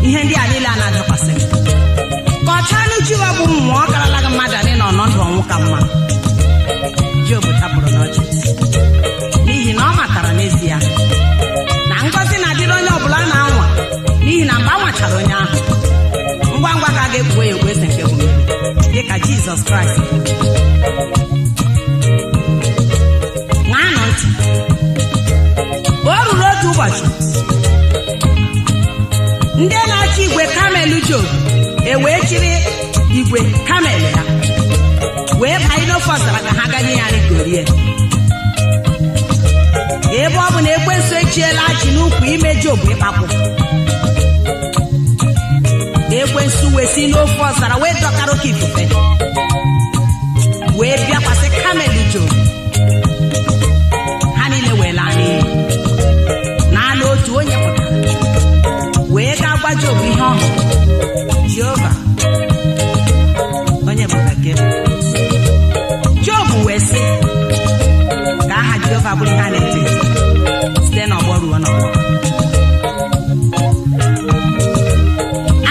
[SPEAKER 1] ihe ndị a niile a na-adakwasị gị. Ka ọ chaa n'uche ọ bụ mmụọ ọ karala gị mmadụ anyị nọ n'ọnọdụ ọnwụ ka mma. Job tapụrụ n'ọchị, n'ihi na ọ matara n'ezie na ngọzi na-adịrị onye ọbụla na-anwa, n'ihi na mgbe a nwachara onye ahụ, ngwa ngwa ka a ga-ekpuwe ya okpueze nke bụ mmeri, dịka Jizọs Kraịst kwuru. Ṅaanụ Ụbọchị ndị na-achị igwe kamel Job ewee chịrị igwe kamel ya wee banye n'ofe ọzara ka ha ganye ya nri ka o rie. Ebe ọ bụ na ekwensu echiela achị n'ukwu ime Job ịkpakwụ, ekwensu wee si n'ofe ọzara wee dọkara oke ifufe wee bịakwasị kamel Job. Ha niile wee laa n'iyi. Naanị otu onye pụtara wee gaa gwa Job ihe ọ hụrụ. Jehova onye bụ bekee. Job wee sị ka aha Jehova bụrụ ihe a na-eto eto site n'ọgbọ ruo n'ọgbọ.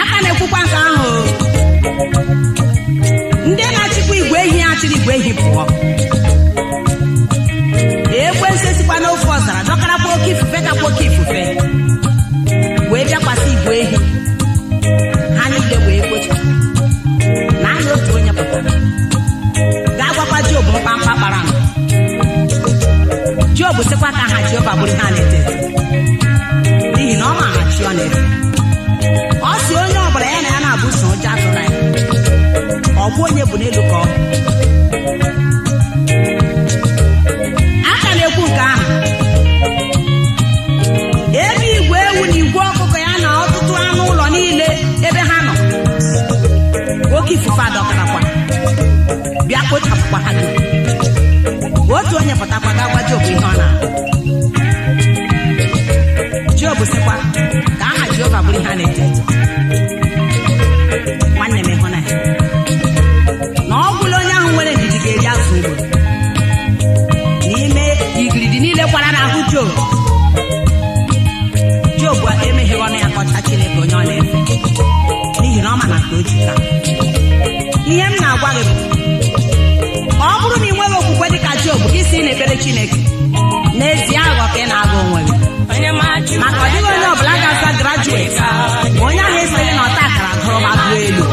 [SPEAKER 1] Aka na-ekwukwa nke ahụ o. Ndị na-achịkwa igwe ehi achịrị igwe ehi pụọ. Ekwensu esikwa n'ofe ọzara dọkarakwa oke ifufe kakwa oke ifufe wee bịakwasị igwe ehi ha niile wee kpochapụ. Naanị otu onye pụtara gaa gwakwa Job mkpamkpa kpara nụ. Job sịkwa ka aha Jehova bụrụ ihe a na-eto eto, n'ihi na ọ maara chi ọ na-efe. Ọ sị onye ọbụla ya na ya na-abụso ụjọ atụla ya, ọ bụ onye bụ n'elu ka ọ bụ. A ka na-ekwu nke ahụ, ebe igwe ewu na igwe ọkụkọ ya na ọtụtụ anụ ụlọ niile ebe ha nọ, oke ifufe adọkarakwa bịa kpochapụkwa ha dum. Otu onye pụtakwa ga gwa Job ihe ọ na-ahụ. Job sịkwa ka aha Jehova bụrụ ihe a na-eto eto. Nwanne m, ịhụnanya na ọ gwụla onye ahụ nwere ndidi ga-eri azụ ugbo n'ime igiridi niile kwara n'ahụ Job. Job emegheghị ọnụ ya kọcha Chineke onye ọ na-efe, n'ihi na ọ ma na nke o ji ka. Ihe m na-agwa gị bụ, ọ bụrụ na ị nweghị okwukwe dị ka Job, gị si n'ekpere Chineke, n'ezie aghụghọ ka ị na-agụ onwe gị, maka ọ dịghị onye ọbụla ga-aza grajueti ma onye ahụ esighị na ọta akara gụrụ gbago elu.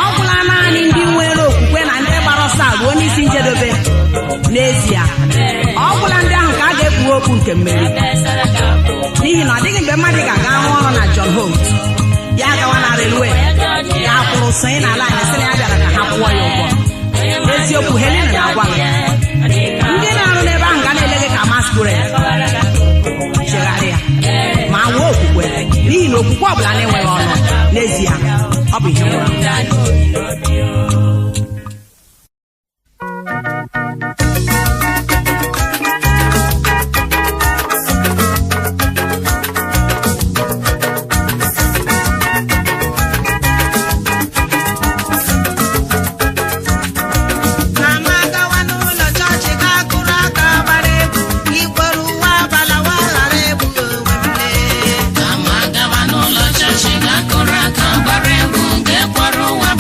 [SPEAKER 1] Ọ gwụla naanị ndị nwere okwukwe na ndị gbara ọsọ a ruo n'isi njedebe. N'ezie, ọ gwụla ndị ahụ ka a ga-ekpughe okwu nke mmeri, n'ihi na ọ dịghị mgbe mmadụ ga-aga rụọ ọrụ na John Holt, ya gawa na railway, ya kwụrụ sonye n'ala anyị sị na ya bịara ka ha kwụọ ya ụgwọ. Eziokwu, Helen na-agwa gị, ndị na-arụ n'ebe ahụ ga na-ele gị ka masquerade. Chegharịa ma nwee okwukwe, n'ihi na okwukwe ọ bụla na-enweghị ọnụ, n'ezie ọ bụ ihe nwụrụ anwụ.
[SPEAKER 5] Mama gawa n'ụlọ chọọchị ga kụrụ aka gbara egwu, ikwere uwe abala wa ghara egbu onwe m lee.
[SPEAKER 3] Kama gawa n'ụlọ chọọchị ga kụrụ aka gbara egwu, ga-ekworo ụwa.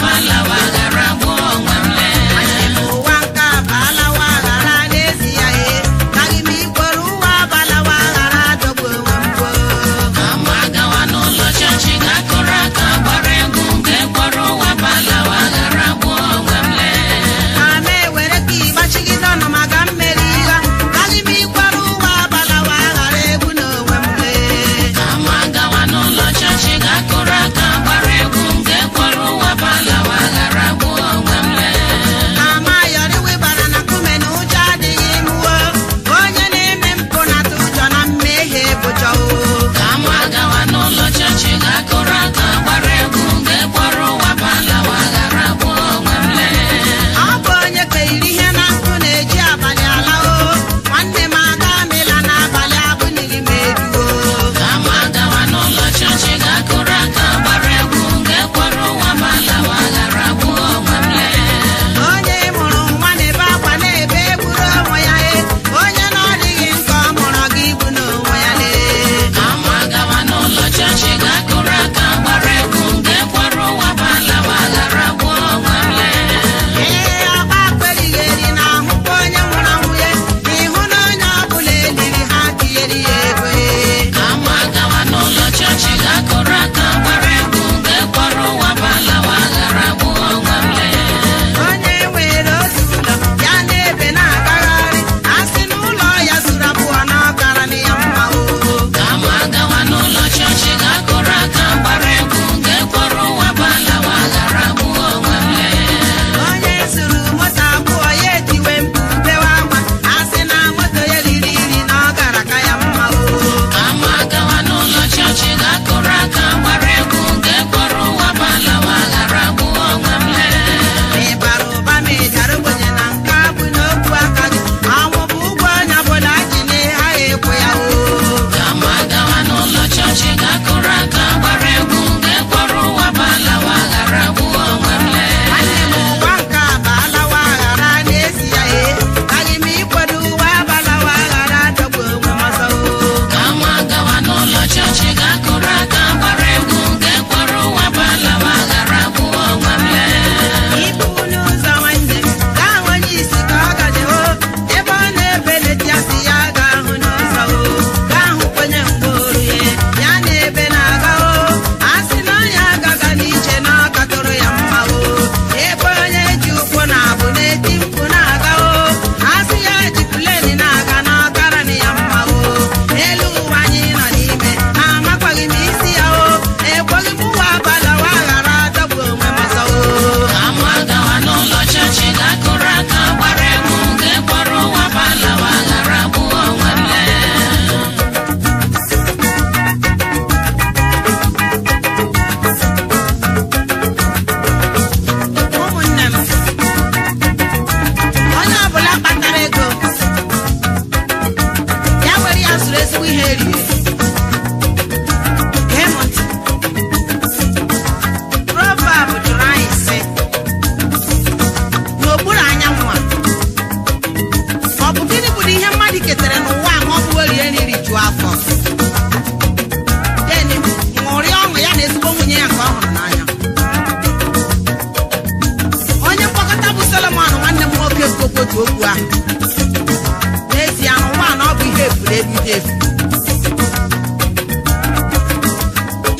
[SPEAKER 5] ihe efu.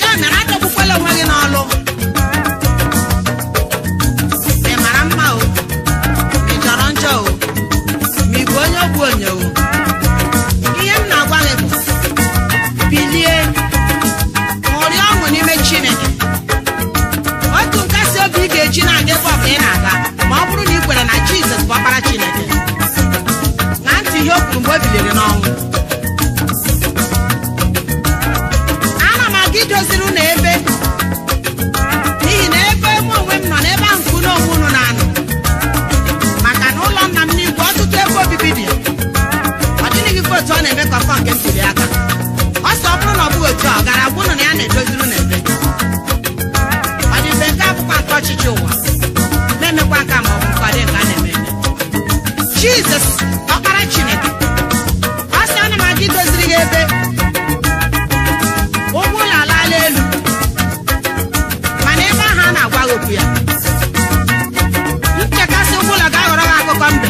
[SPEAKER 5] Ya mere, adọgbukwala onwe gị n'ọlụ. Ị mara mma o, ị jọrọ njọ o, ma ị bụ onye ogbu onye o, ihe m na-agwa gị bụ bilie, ṅụrịa ọṅụ n'ime Chineke. Otu nkasi obi ị ga-eji na-aga ebe ọbụla ị na-aga ma ọ bụrụ na ị kwere na Jizọs bụ Ọkpara Chineke. Na ntị ihe o kwuru mgbe o biliri n'ọnwụ: "Ana m aga idoziri unu ebe, n'ihi na ebe mụ onwe m nọ, n'ebe ahụ ka unu onwe unu na-anọ. Maka na ụlọ nna m n'igwe, ọtụtụ ebe obibi dị." Ọ dịghị vote ọ na-eme ka ọkọ nke ntuli aka. Ọ sọ ọ bụrụ na ọ bụghị otu a, ọ gara agwa unu na ya na-edoziri unu ebe. Ọ dị mgbe nke abụkwa nke ọchịchị ụwa na-emekwa nke a, ma ọ bụ nke ọ dị nke a na-eme eme. Jizọs, Ọkpara Chineke, ọ sị, "Ana m aga idoziri gị ebe." Ụgwọ ụlọ alaala elu, mana ebe ahụ a na-agwa gị okwu ya, nchekasị ụgwọ ụlọ ga-aghọrọ gị akụkọ mbe.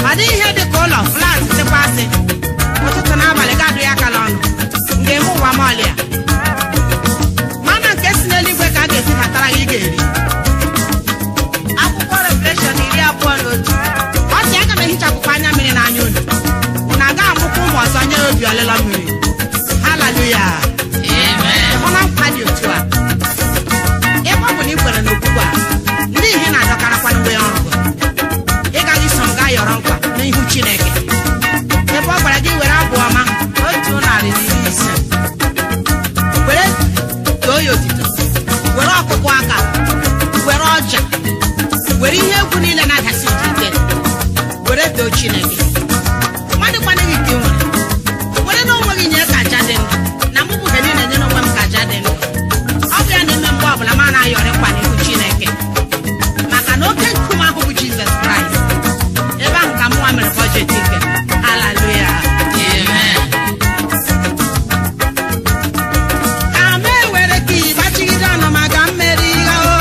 [SPEAKER 5] Ọ dịghị ihe dị ka ụlọ flat sịkwa asị ụtụtụ na abalị ga-adụ ya aka n'ọnụ m ga-eme ụwa m ọlịa. Mana nke si n'eluigwe ka a ga-esibatara gị, ị ga-eri.
[SPEAKER 4] Akwụkwọ Revelation 21.
[SPEAKER 5] Ọ sị, "Aga m ehichapụkwa anya mmiri n'anya unu. Unu aga amụkwa ụmụ ọzọ nye obi ọlịlọ mmiri." Haleluya!
[SPEAKER 3] Amen.
[SPEAKER 5] Hụ na nkwa dị otu a, ebe ọ bụ na ị kwere n'okwukwe a, ndị ihe na-adọkarakwa mgbe ọrụ bụ ị gaghị so m gaa yọrọ nkwa n'ihu Chineke, ebe ọ gwara gị were abụ ọma
[SPEAKER 4] 150
[SPEAKER 5] were too ya otito, were ọkpụkpụ aka, were ọja, were ihe egwu niile na-adasi ụda ike were too Chineke. Mmadụ kwanụghị nke ị nwere, were na onwe gị nye ka aja dị ndụ. Na mụ bụ niile nye n'onwe m ka aja dị ndụ. Ọ bụ ya na-eme mgbe ọbụla m na-ayọrị nkwa n'ihu Chineke, maka na oke nkume ahụ bụ Jizọs Kraịst. Ebe ahụ ka mụnwa mere budget nke. Haleluya!
[SPEAKER 3] Amen.
[SPEAKER 5] Ka m ewere ka ịgbachigide ọnụ maka mmeri gha o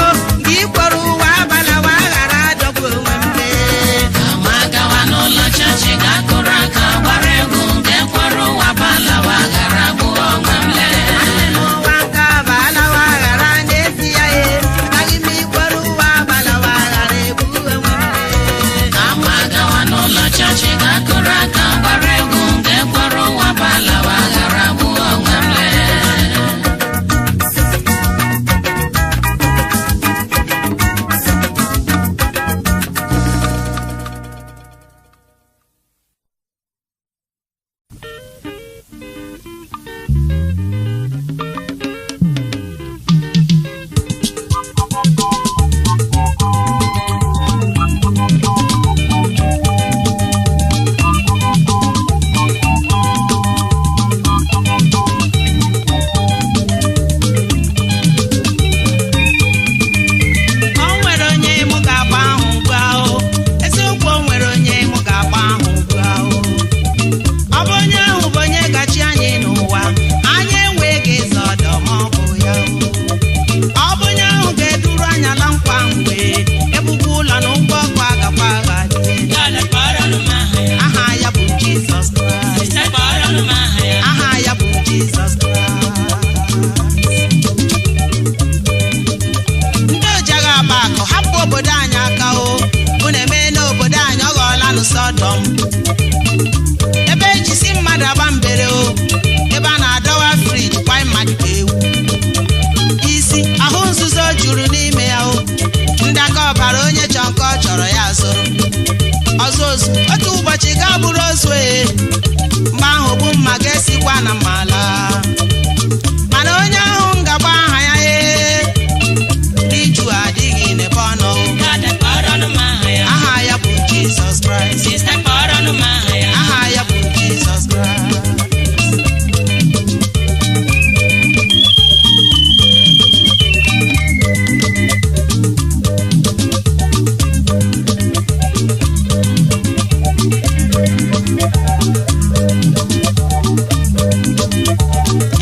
[SPEAKER 5] gị kwere ụwa abalawa ghara adọgbu onwe m lee.
[SPEAKER 3] Kama gawa n'ụlọ chọọchị ga kụrụ aka gbara egwu nke kwara ụwa balawa ghara bụ onwe m lee.
[SPEAKER 5] Nwanne m, ụwa nke abalawa ghara n'ezie e, agaghị m ikwere ụwa abalawa ghara egbu onwe m lee.
[SPEAKER 3] Kama gawa n'ụlọ chọọchị ga kụrụ aka gbara egwu nke kwara ụwa balawa ghara bụ onwe m lee.
[SPEAKER 4] O nwere onye mụ ga-agba ahụ ugbu ahụ. Eziokwu, o nwere onye mụ ga-agba ahụ ugbu ahụ. Ọ bụ onye ahụ bụ onye gachi anyị n'ụwa. Anyị enweghị ịzọ ọdọ ma ọ bụ ya o. Ọ bụ onye ahụ ga-eduru anyị ala nkwa mgbe ebubo ụlọ na ụgbọ ọkụ agakwa aghaji. Aha ya bụ Jizọs Kraịst. Aha ya bụ Jizọs Kraịst. Ndị ojiagha agba akụ hapụ obodo anyị aka o. Unu emee n'obodo anyị ọ ghọọla nụ Sọdọm, ebe ejisi mmadụ agba mbere o, ebe a na-adọwa friji kwa mmadụ ka ewu. Isi ahụ nzuzo juru n'ime ya o. Ndị aka ọbara, onye chọ nke ọ chọrọ ya zụrụ ọzọ ozu. Otu ụbọchị gaa bụrụ ozu ee, mgbe ahụ bụ mma ga-esikwa na mma laa. Mana onye ahụ m ga-agba aha ya ee, iju adịghị n'ebe ọ nọ o. Aha ya bụ Jizọs Kraịst. Aha ya bụ Jizọs Kraịst.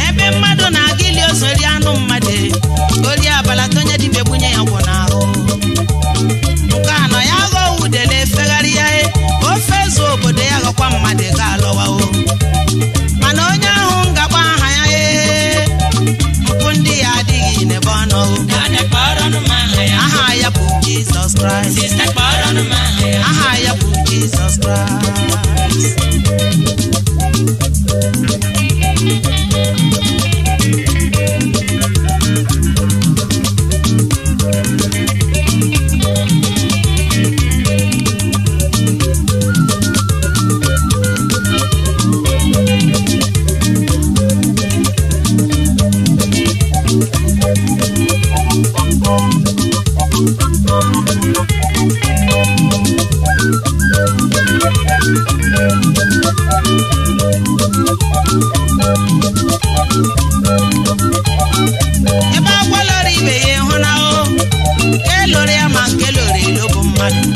[SPEAKER 4] Ebe mmadụ na-aga ili ozu eri anụ mmadụ, ori abala tonye dibịa gbunye ya gwụ n'ahụ. Nke anọ ya ghọọ udele efegharị ya e, ofe zuo obodo ya ghọkwa mmadụ.
[SPEAKER 5] mmadụ ga-alọwa o. Mana onye ahụ m ga-akpọ aha ya, ee, mpụ ndị ya adịghị n'ebe ọ nọ o.
[SPEAKER 3] Dada, kpọrọnụ m aha ya.
[SPEAKER 5] Aha ya bụ Jizọs Kraịst.
[SPEAKER 3] Sista, kpọrọnụ m aha ya.
[SPEAKER 5] Aha ya bụ Jizọs Kraịst. Ebe agwọ lọrọ ibe ya ịhụ na o eloro ya, ma nke loro elo bụ mmadụ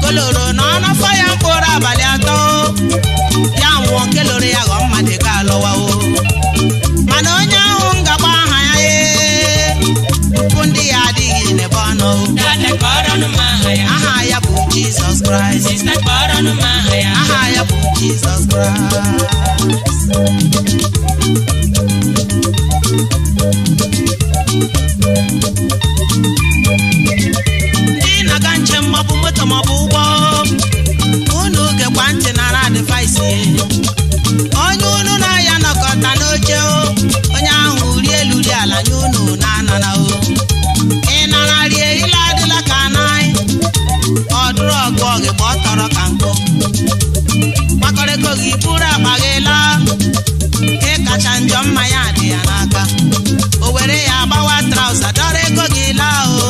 [SPEAKER 5] koloro na ọnọfọ ya mkpụrụ abalị 3 o. Ya nwụọ, nke loro ya ghọọ mmadụ ga alọwa o. Mana onye ahụ m ga-akpọ aha ya, ee, mpụ ndị ya adịghị n'ebe ọ nọ o.
[SPEAKER 3] Dada, kpọrọnụ m aha ya.
[SPEAKER 5] Aha ya bụ Jizọs Kraịst.
[SPEAKER 3] Sista, kpọrọnụ m aha ya.
[SPEAKER 5] Aha ya bụ Jizọs Kraịst. Ndị na-aga njem, maọbụ moto maọbụ ụgbọ, unu gekwa ntị nara advice ye. Onye unu na-aya nọkọta n'oche o, onye ahụ rie elu rie ala nye unu na-anana o. Ị nara rie ile adịla ka anaghị ọ dụrụ ọgụ ọgị gba ọ tọrọ ka nkụ gbakọrịkọ gị buru akpa gị laa. Ị kacha njọ, mmanya dị ya n'aka, o were ya gbawa trouser, dọrọ ego gị laa o.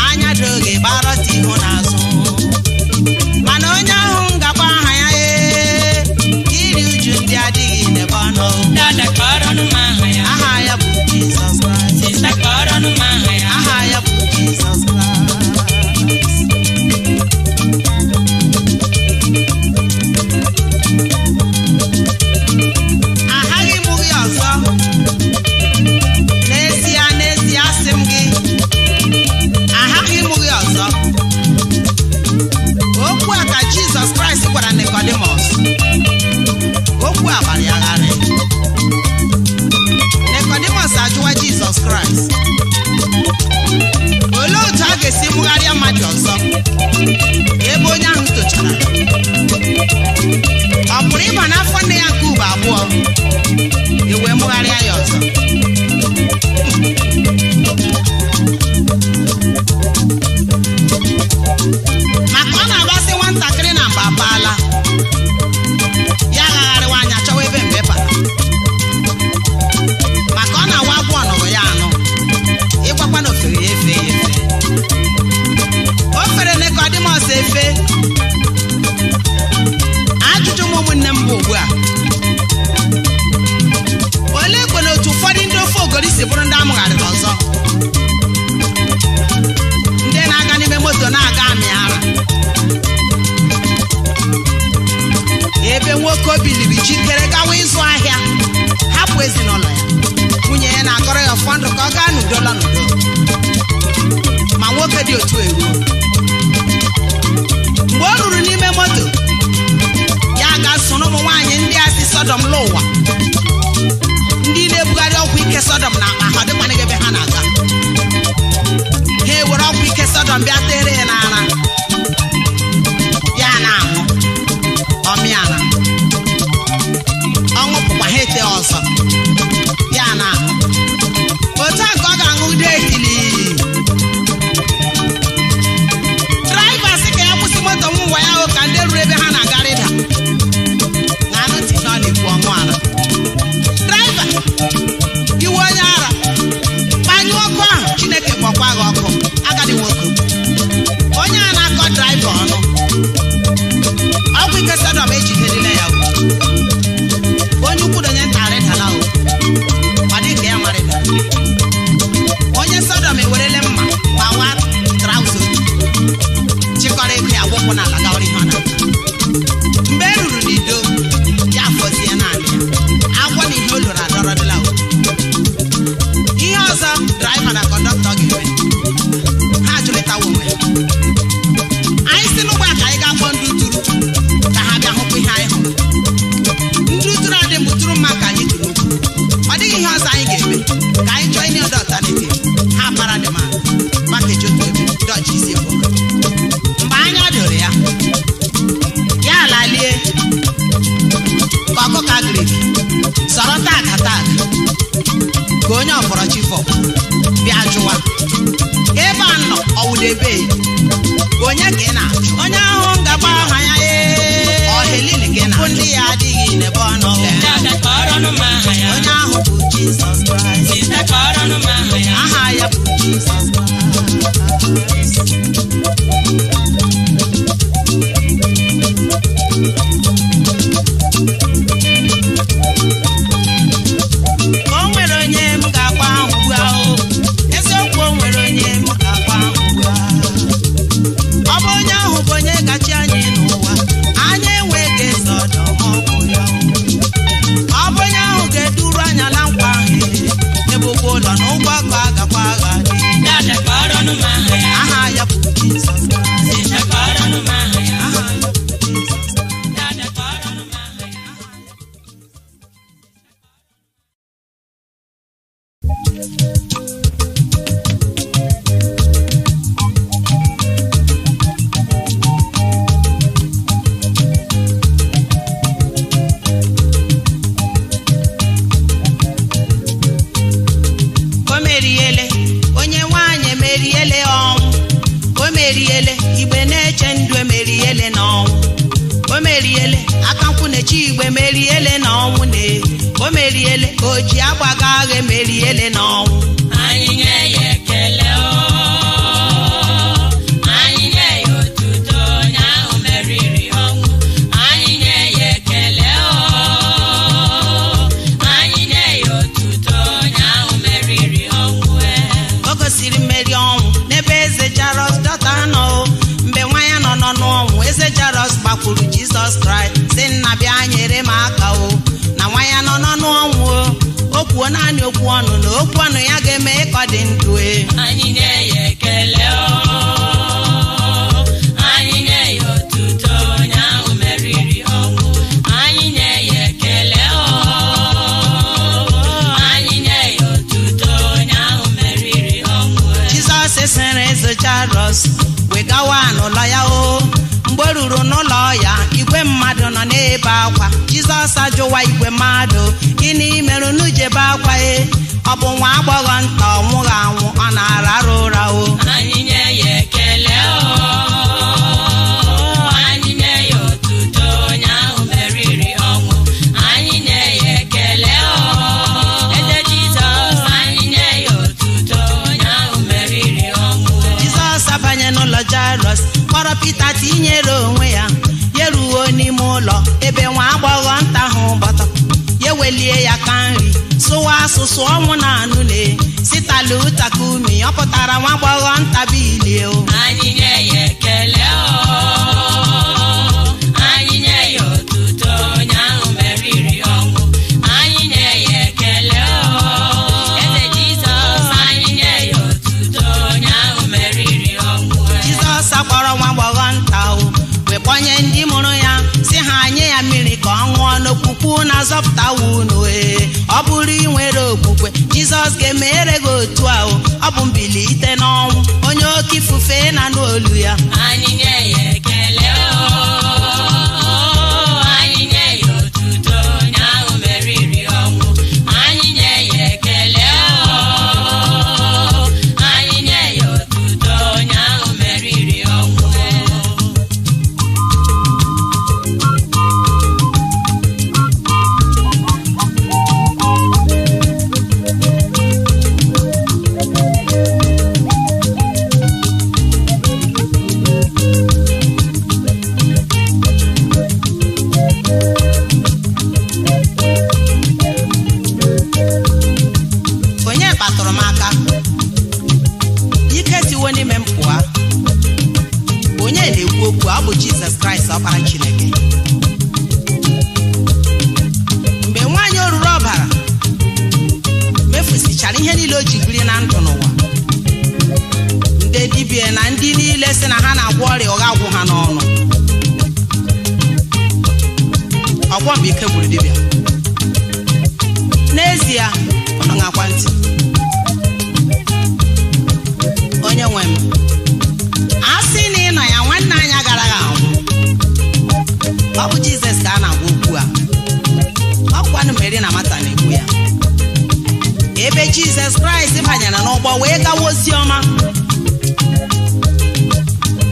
[SPEAKER 5] Anya dị oge gbarọta ihu n'azụ. Mana onye ahụ m gakwa aha ya, ee, iri uju ndị adịghị n'ebe ọ nọ o.
[SPEAKER 3] Dada, kpọrọnụ m aha ya.
[SPEAKER 5] Aha ya bụ Jizọs Kraịst.
[SPEAKER 3] Sista, kpọrọnụ m aha ya.
[SPEAKER 5] Aha ya bụ Jizọs Kraịst. Aghaghị m gị ọzọ. N'ezie, n'ezie, asị m gị, aghaghị m gị ọzọ. Okwu a ka Jizọs Kraịst gwara Nikọdimọs. Okwu a gbara ya gharị. Nikọdimọs ajụwa Jizọs Kraịst, olee otu a ga-esi mụgharịa mmadụ ọzọ ebe onye ahụ tochara? Ọ pụrụ ịba n'afọ nne ya nke ugbo abụọ e wee mụgharịa ya ọzọ? Maka ọ na-agbasị nwatakịrị na mba apaala ya, agagharịwa anya chọwa ebe mbe bara, maka ọ na-awa agwọ ọnọrọ ya anụ ịgbakwa na ofere ya efe ya efe. O fere Nikọdimọs efe. Ajụjụ m, ụmụnne m, bụ ugbu a, olee kwena otu ụfọdụ ndị ofe ogori si bụrụ ndị amụgharịrị ọzọ, ndị na-aga n'ime moto na-aga amị ara, ebe nwoke o biliri jikere gawa ịzụ ahịa, hapụ ezinụlọ ya, nwunye ya na-akọrọ ya ọfọ ndụ ka ọ gaa n'udo lọ n'udo, ma nwoke dị otu eruo, mgbe o ruru n'ime moto ya, ga soro ụmụ nwaanyị ndị a si Sọdọm lụ ụwa, ndị na-ebugharị ọgwụ ike Sọdọm na akpa ha, dịkwana ebe ha na-aga, ha ewere ọgwụ ike Sọdọm bịa tere ya n'ara, ya na-aṅụ ọmịara, ọṅụpụkwa ha ete ọzọ, ya na-aṅụ. Otu a ka ọ ga-aṅụ ude etili. Driver sị ka ya kwụsị moto m ụwa ya hụ ka ndị ruru ebe ha na-agarịda na anụ ntị na ọ na-ekwu ọṅụ ara. Driver, iwe onye ara, gbanyụọ ọkụ ahụ, Chineke kpọkwa gị ọkụ. Agadi nwoke, onye a na-akọ driver ọnụ, ọgwụ ike Sọdọm ejidere ya o. Onye ukwu na onye nta arịdala o.
[SPEAKER 1] O meriele, onye nwanyị emeriele ọnwụ. O meriele, igbe na-eche ndụ emeriele n'ọnwụ. O meriele, aka nkwụ na-eche igbe emeriele n'ọnwụ na. O meriele, o ji agbaga agha emeriele n'ọnwụ.
[SPEAKER 3] Anyị nye ya ekele o, anyị nye ya otuto, onye ahụ meriri ọnwụ. Anyị nye ya ekele o, anyị nye ya otuto, onye ahụ meriri ọnwụ e.
[SPEAKER 1] O gosiri mmeri ọnwụ n'ebe eze Jairus dọta nọ o. Mgbe nwa ya nọ nọ n'ọnwụ, eze Jairus gbakwuru Jizọs Kraịst sị, nna bịa nyere m aka o, na nwa ya nọ nọ n'ọnwụ o. O kwuo naanị okwu ọnụ, na okwu ọnụ ya ga-eme ka ọ dị ndụ e.
[SPEAKER 3] Anyị nye ya ekele o, anyị nye ya otuto, onye ahụ meriri ọnwụ. Anyị nye ya ekele o, anyị nye ya otuto, onye ahụ meriri ọnwụ e.
[SPEAKER 1] Jizọs sịrị eze Jairus wee gawa n'ụlọ ya o. Mgbe o ruru n'ụlọ ya, igwe mmadụ nọ n'ebe akwa. Jizọs ajụwa igwe mmadụ, gịnị mere unu ji ebe akwa e? Ọ bụ nwa agbọghọ nta, ọ nwụghị anwụ, ọ na-ararụ ụra o.
[SPEAKER 3] Anyị nye ya ekele o, anyị nye ya otuto, onye ahụ meriri ọnwụ. Anyị nye ya ekele o, eze Jizọs, anyị nye ya otuto, onye ahụ meriri ọnwụ.
[SPEAKER 1] Jizọs abanye n'ụlọ Jairus, kpọrọ Pita tinyere onwe ya. Ya eruo n'ime ụlọ ebe nwa agbọghọ nta ahụ gbọtọ, ya welie ya ka nri sụwa asụsụ ọnwụ na anụ na sitala ụtakumi. Ọ pụtara nwa agbọghọ nta bilie o.
[SPEAKER 3] Anyị nye ya ekele o, anyị nye ya otuto, onye ahụ meriri ọnwụ. Anyị nye ya ekele o, eze Jizọs, anyị nye ya otuto, onye ahụ meriri ọnwụ.
[SPEAKER 1] Jizọs akpọrọ nwa agbọghọ nta o, wee kpọnye ndị mụrụ ya, si ha nye ya mmiri ka ọ ṅụọ, n'okwukwu na-azọpụta unu ee. Ọ bụrụ ị nwere okwukwe, Jizọs ga-emere gị otu a o. Ọ bụ mbilite n'ọnwụ, onye oke ifufe na-anụ olu ya.
[SPEAKER 3] Anyị nye ya ekele o, anyị nye ya otuto, onye ahụ meriri ọnwụ. Anyị nye ya ekele o, anyị nye ya otuto, onye ahụ meriri ọnwụ.
[SPEAKER 1] Onye kpatụrụ m aka? Ike siwo n'ime m pụọ. Onye na-ekwu okwu a? Ọ bụ Jizọs Kraịst, ọkpara Chineke. Mgbe nwaanyị oruru ọbara mefusichara ihe niile o ji biri na ndụ n'ụwa, ndị dibịa na ndị niile sị na ha na-agwọ ọrịa ụgha agwụ ha n'ọnụ. Ọgwọ mgbe ike gwuru dibịa n'ezie, ụnụ ṅakwa ntị. Onye nwe m, a sị na ị nọ ya, nwanne anyị agaraghị anwụ. Ọ bụ Jizọs ka a na-agwa okwu a. Ọkwanụ Meri na Mata na-ekwu ya. Ebe Jizọs Kraịst banyere n'ụgbọ wee gawa ozi ọma,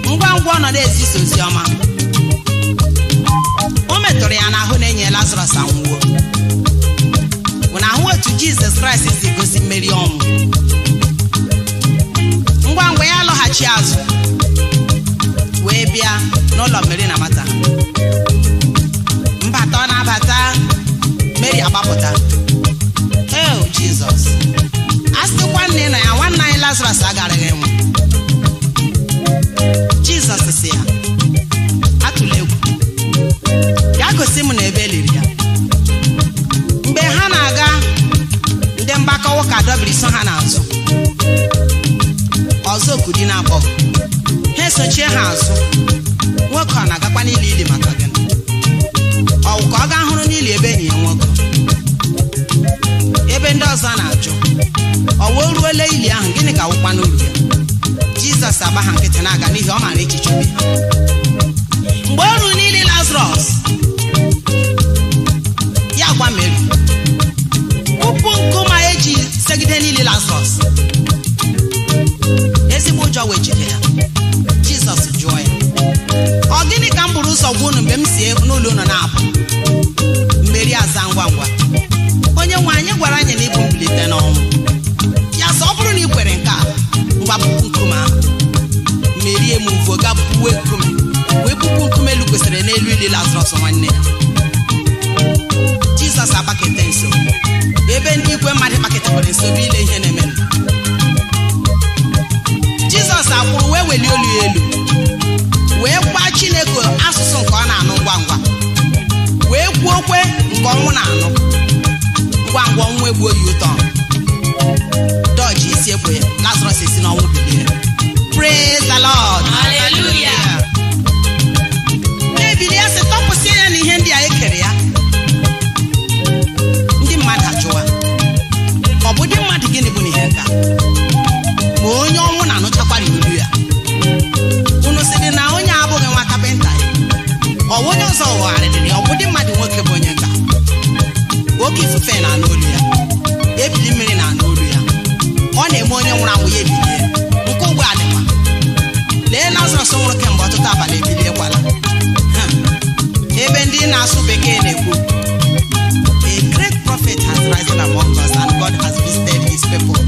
[SPEAKER 1] ngwa ngwa ọ nọ na-ezisa ozi ọma, o metụrụ ya n'ahụ na enyi Lazarọs anwụwo. Bụ na ahụ otu Jizọs Kraịst si gosi mmeri ọnwụ. Ngwa ngwa ya lọghachi azụ wee bịa n'ụlọ Meri na Mata. Mbata ọ na-abata, Meri agbapụta, eo Jizọs, a sịkwa nne na ya, nwanne anyị Lazarọs agaraghị nwụ. Jizọs sị ya, atụla egwu, ya gosi m na ebe e liri ya. Mgbe ha na-aga, ndị mgbakọ ụka dọbiri so ha n'azụ. Ọzọ okudi na-akpọ ha esochie ha azụ. Nwoke ọ na-agakwa. Ọ wee ruole ili ahụ, gịnị ka wụkwa n'uru ya? Jizọs agba ha nkịtị na-aga, n'ihi ọ maara echiche obi ha. Mgbe o ruru n'ili Lazarọs, ya gwa Meri, "Ụkwụ nkume a eji segide n'ili Lazarọs." Ezigbo ụjọ wee jide ya. Jizọs jụọ ya, "Ọ gịnị ka m buru ụzọ gwa unu mgbe m si n'ụlọ unu na-apụ?" Meri aza ngwa ngwa, "Onye nwe anyị gwara anyị na ịbụ mbilite n'ọnwụ." Ya sọ, "Ọ bụrụ na ị kwere nke a, ngwa, bupụ nkume ahụ." Merie m uvo ga buwe nkume, wee bupụ nkume elu kwesịrị n'elu ili Lazarọs nwanne ya. Jizọs agbakete nso ebe ndị igwe mmadụ kpakịtakwara nso bụ ile ihe na-emenụ. Jizọs akwụrụ wee welie olu ya elu, wee gwa Chineke asụsụ nke ọ na-anụ ngwa ngwa, wee kwuo okwe nke ọnwụ na-anụ ngwa ngwa. Ọnwụ egbuo ya ụtọ dọji isi ekwe ya. Lazarọs esi n'ọnwụ bilie. Praise the Lord.
[SPEAKER 3] Hallelujah.
[SPEAKER 1] Na-ebili ya sị, "Tọpụsịa ya na ihe ndị a ekere ya." Ndị mmadụ ajụwa, ọ bụ ndị mmadụ, gịnị bụ na ihe nka ma onye ọnwụ na-anụchakwara olu ya? Unu sịrị na onye abụghị nwa kapịnta ya, ọ bụ onye ọzọ ghọgharịrị ya? Ọ bụ ndị mmadụ, nwoke bụ onye nka. Oke ifufe na-anụ olu ya, ebili mmiri na-anụ olu ya, ọ na-eme onye nwụrụ anwụ ya ebilie. Nke ugbu a dịkwa, lee, Lazarọs nwụrụ kemgbe ọtụtụ abalị ebiliekwala. Ebe ndị na-asụ bekee na-ekwu, "A great prophet has risen among us and God has visited his people."